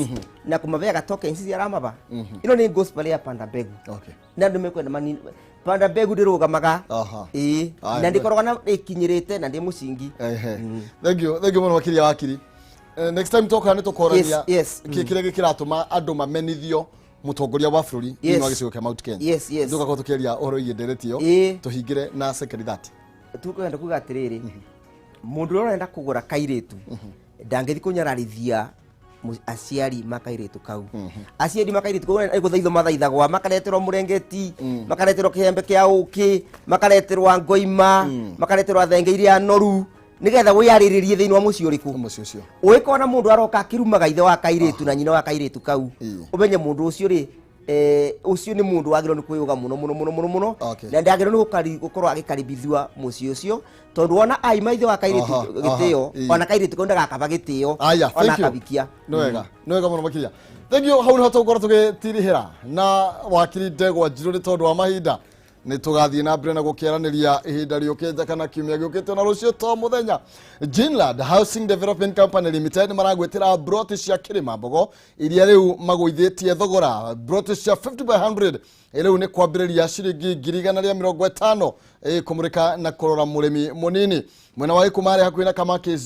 na kũmabeaga tokens iria aramaba. Ĩno nĩ gospel ya panda mbegu. Na andũ mekwenda manini. Panda mbegu ndĩrũgamaga. Ĩĩ. Na ndĩkoragwo na ĩkinyĩrĩte na ndĩ mũcingi. Thank you, thank you mũno makĩria wakiri. Next time tũkoka nĩ tũkorania kĩrĩa gĩkĩratũma andũ mamenithio mũtongoria wa bũrũri thĩinĩ wa gĩcigo kĩa Mount Kenya. Yes, yes. Tũgakorwo tũkĩaria ũhoro wĩgiĩ ndereti ĩyo, tũhingĩre na second 30. Tũkwenda kuga atĩrĩrĩ, mũndũ ũrĩa ũrenda kũgũra kairĩtu ndangĩthiĩ kũnyararithia Aciari makairĩtu kau, aciari makairĩtu kau nĩ gũthaithwo mathaithagwa, makareterwo mũrengeti, makareterwo kĩembe kĩa ũkĩ, makareterwo ngoima, makareterwo thenge iria noru, nĩgetha wĩarĩrĩrie thĩinĩ wa mũciĩ ũrĩkũ. Mũciĩ ũcio. Ũgĩkona mũndũ aroka akĩrumaga ithe wa kairĩtu na nyina wa kairĩtu kau, ũmenye mũndũ ũcio rĩ, ũcio nĩ mũndũ wagĩrĩirwo nĩ kwĩyũga mũno mũno mũno mũno mũno, na ndagĩrĩirwo nĩ gũkorwo agĩkaribithua mũciĩ ũcio, tondũ wona aima ithe wa kairĩtu gĩtĩo, ona kairĩtu kau ndagakaba gĩtĩo Aya, ona thank you. akabikia. Nĩ wega, nĩ wega mũno makĩria, thank you. Hau nĩho tũgũkorwo tũgĩtirihĩra na wakiri Ndegwa Njirũ nĩ tondũ wa mahinda. Nĩ tũgathiĩ na mbere na gũkĩaranĩria ihinda rĩũkĩte kana kiumia gĩũkĩte, na rũciũ to mũthenya. Ginland Housing Development Company Limited maragwĩtĩra broti cia Kĩrĩma Mbogo iria rĩu magũithĩtie thogora. Broti cia 50 by 100 rĩu nĩ kwambĩrĩria ciringi 150,000, kũmũrĩka na kũrora mũrĩmi mũnini mwena wa Gĩkumarĩ hakuhĩ na Kamakis.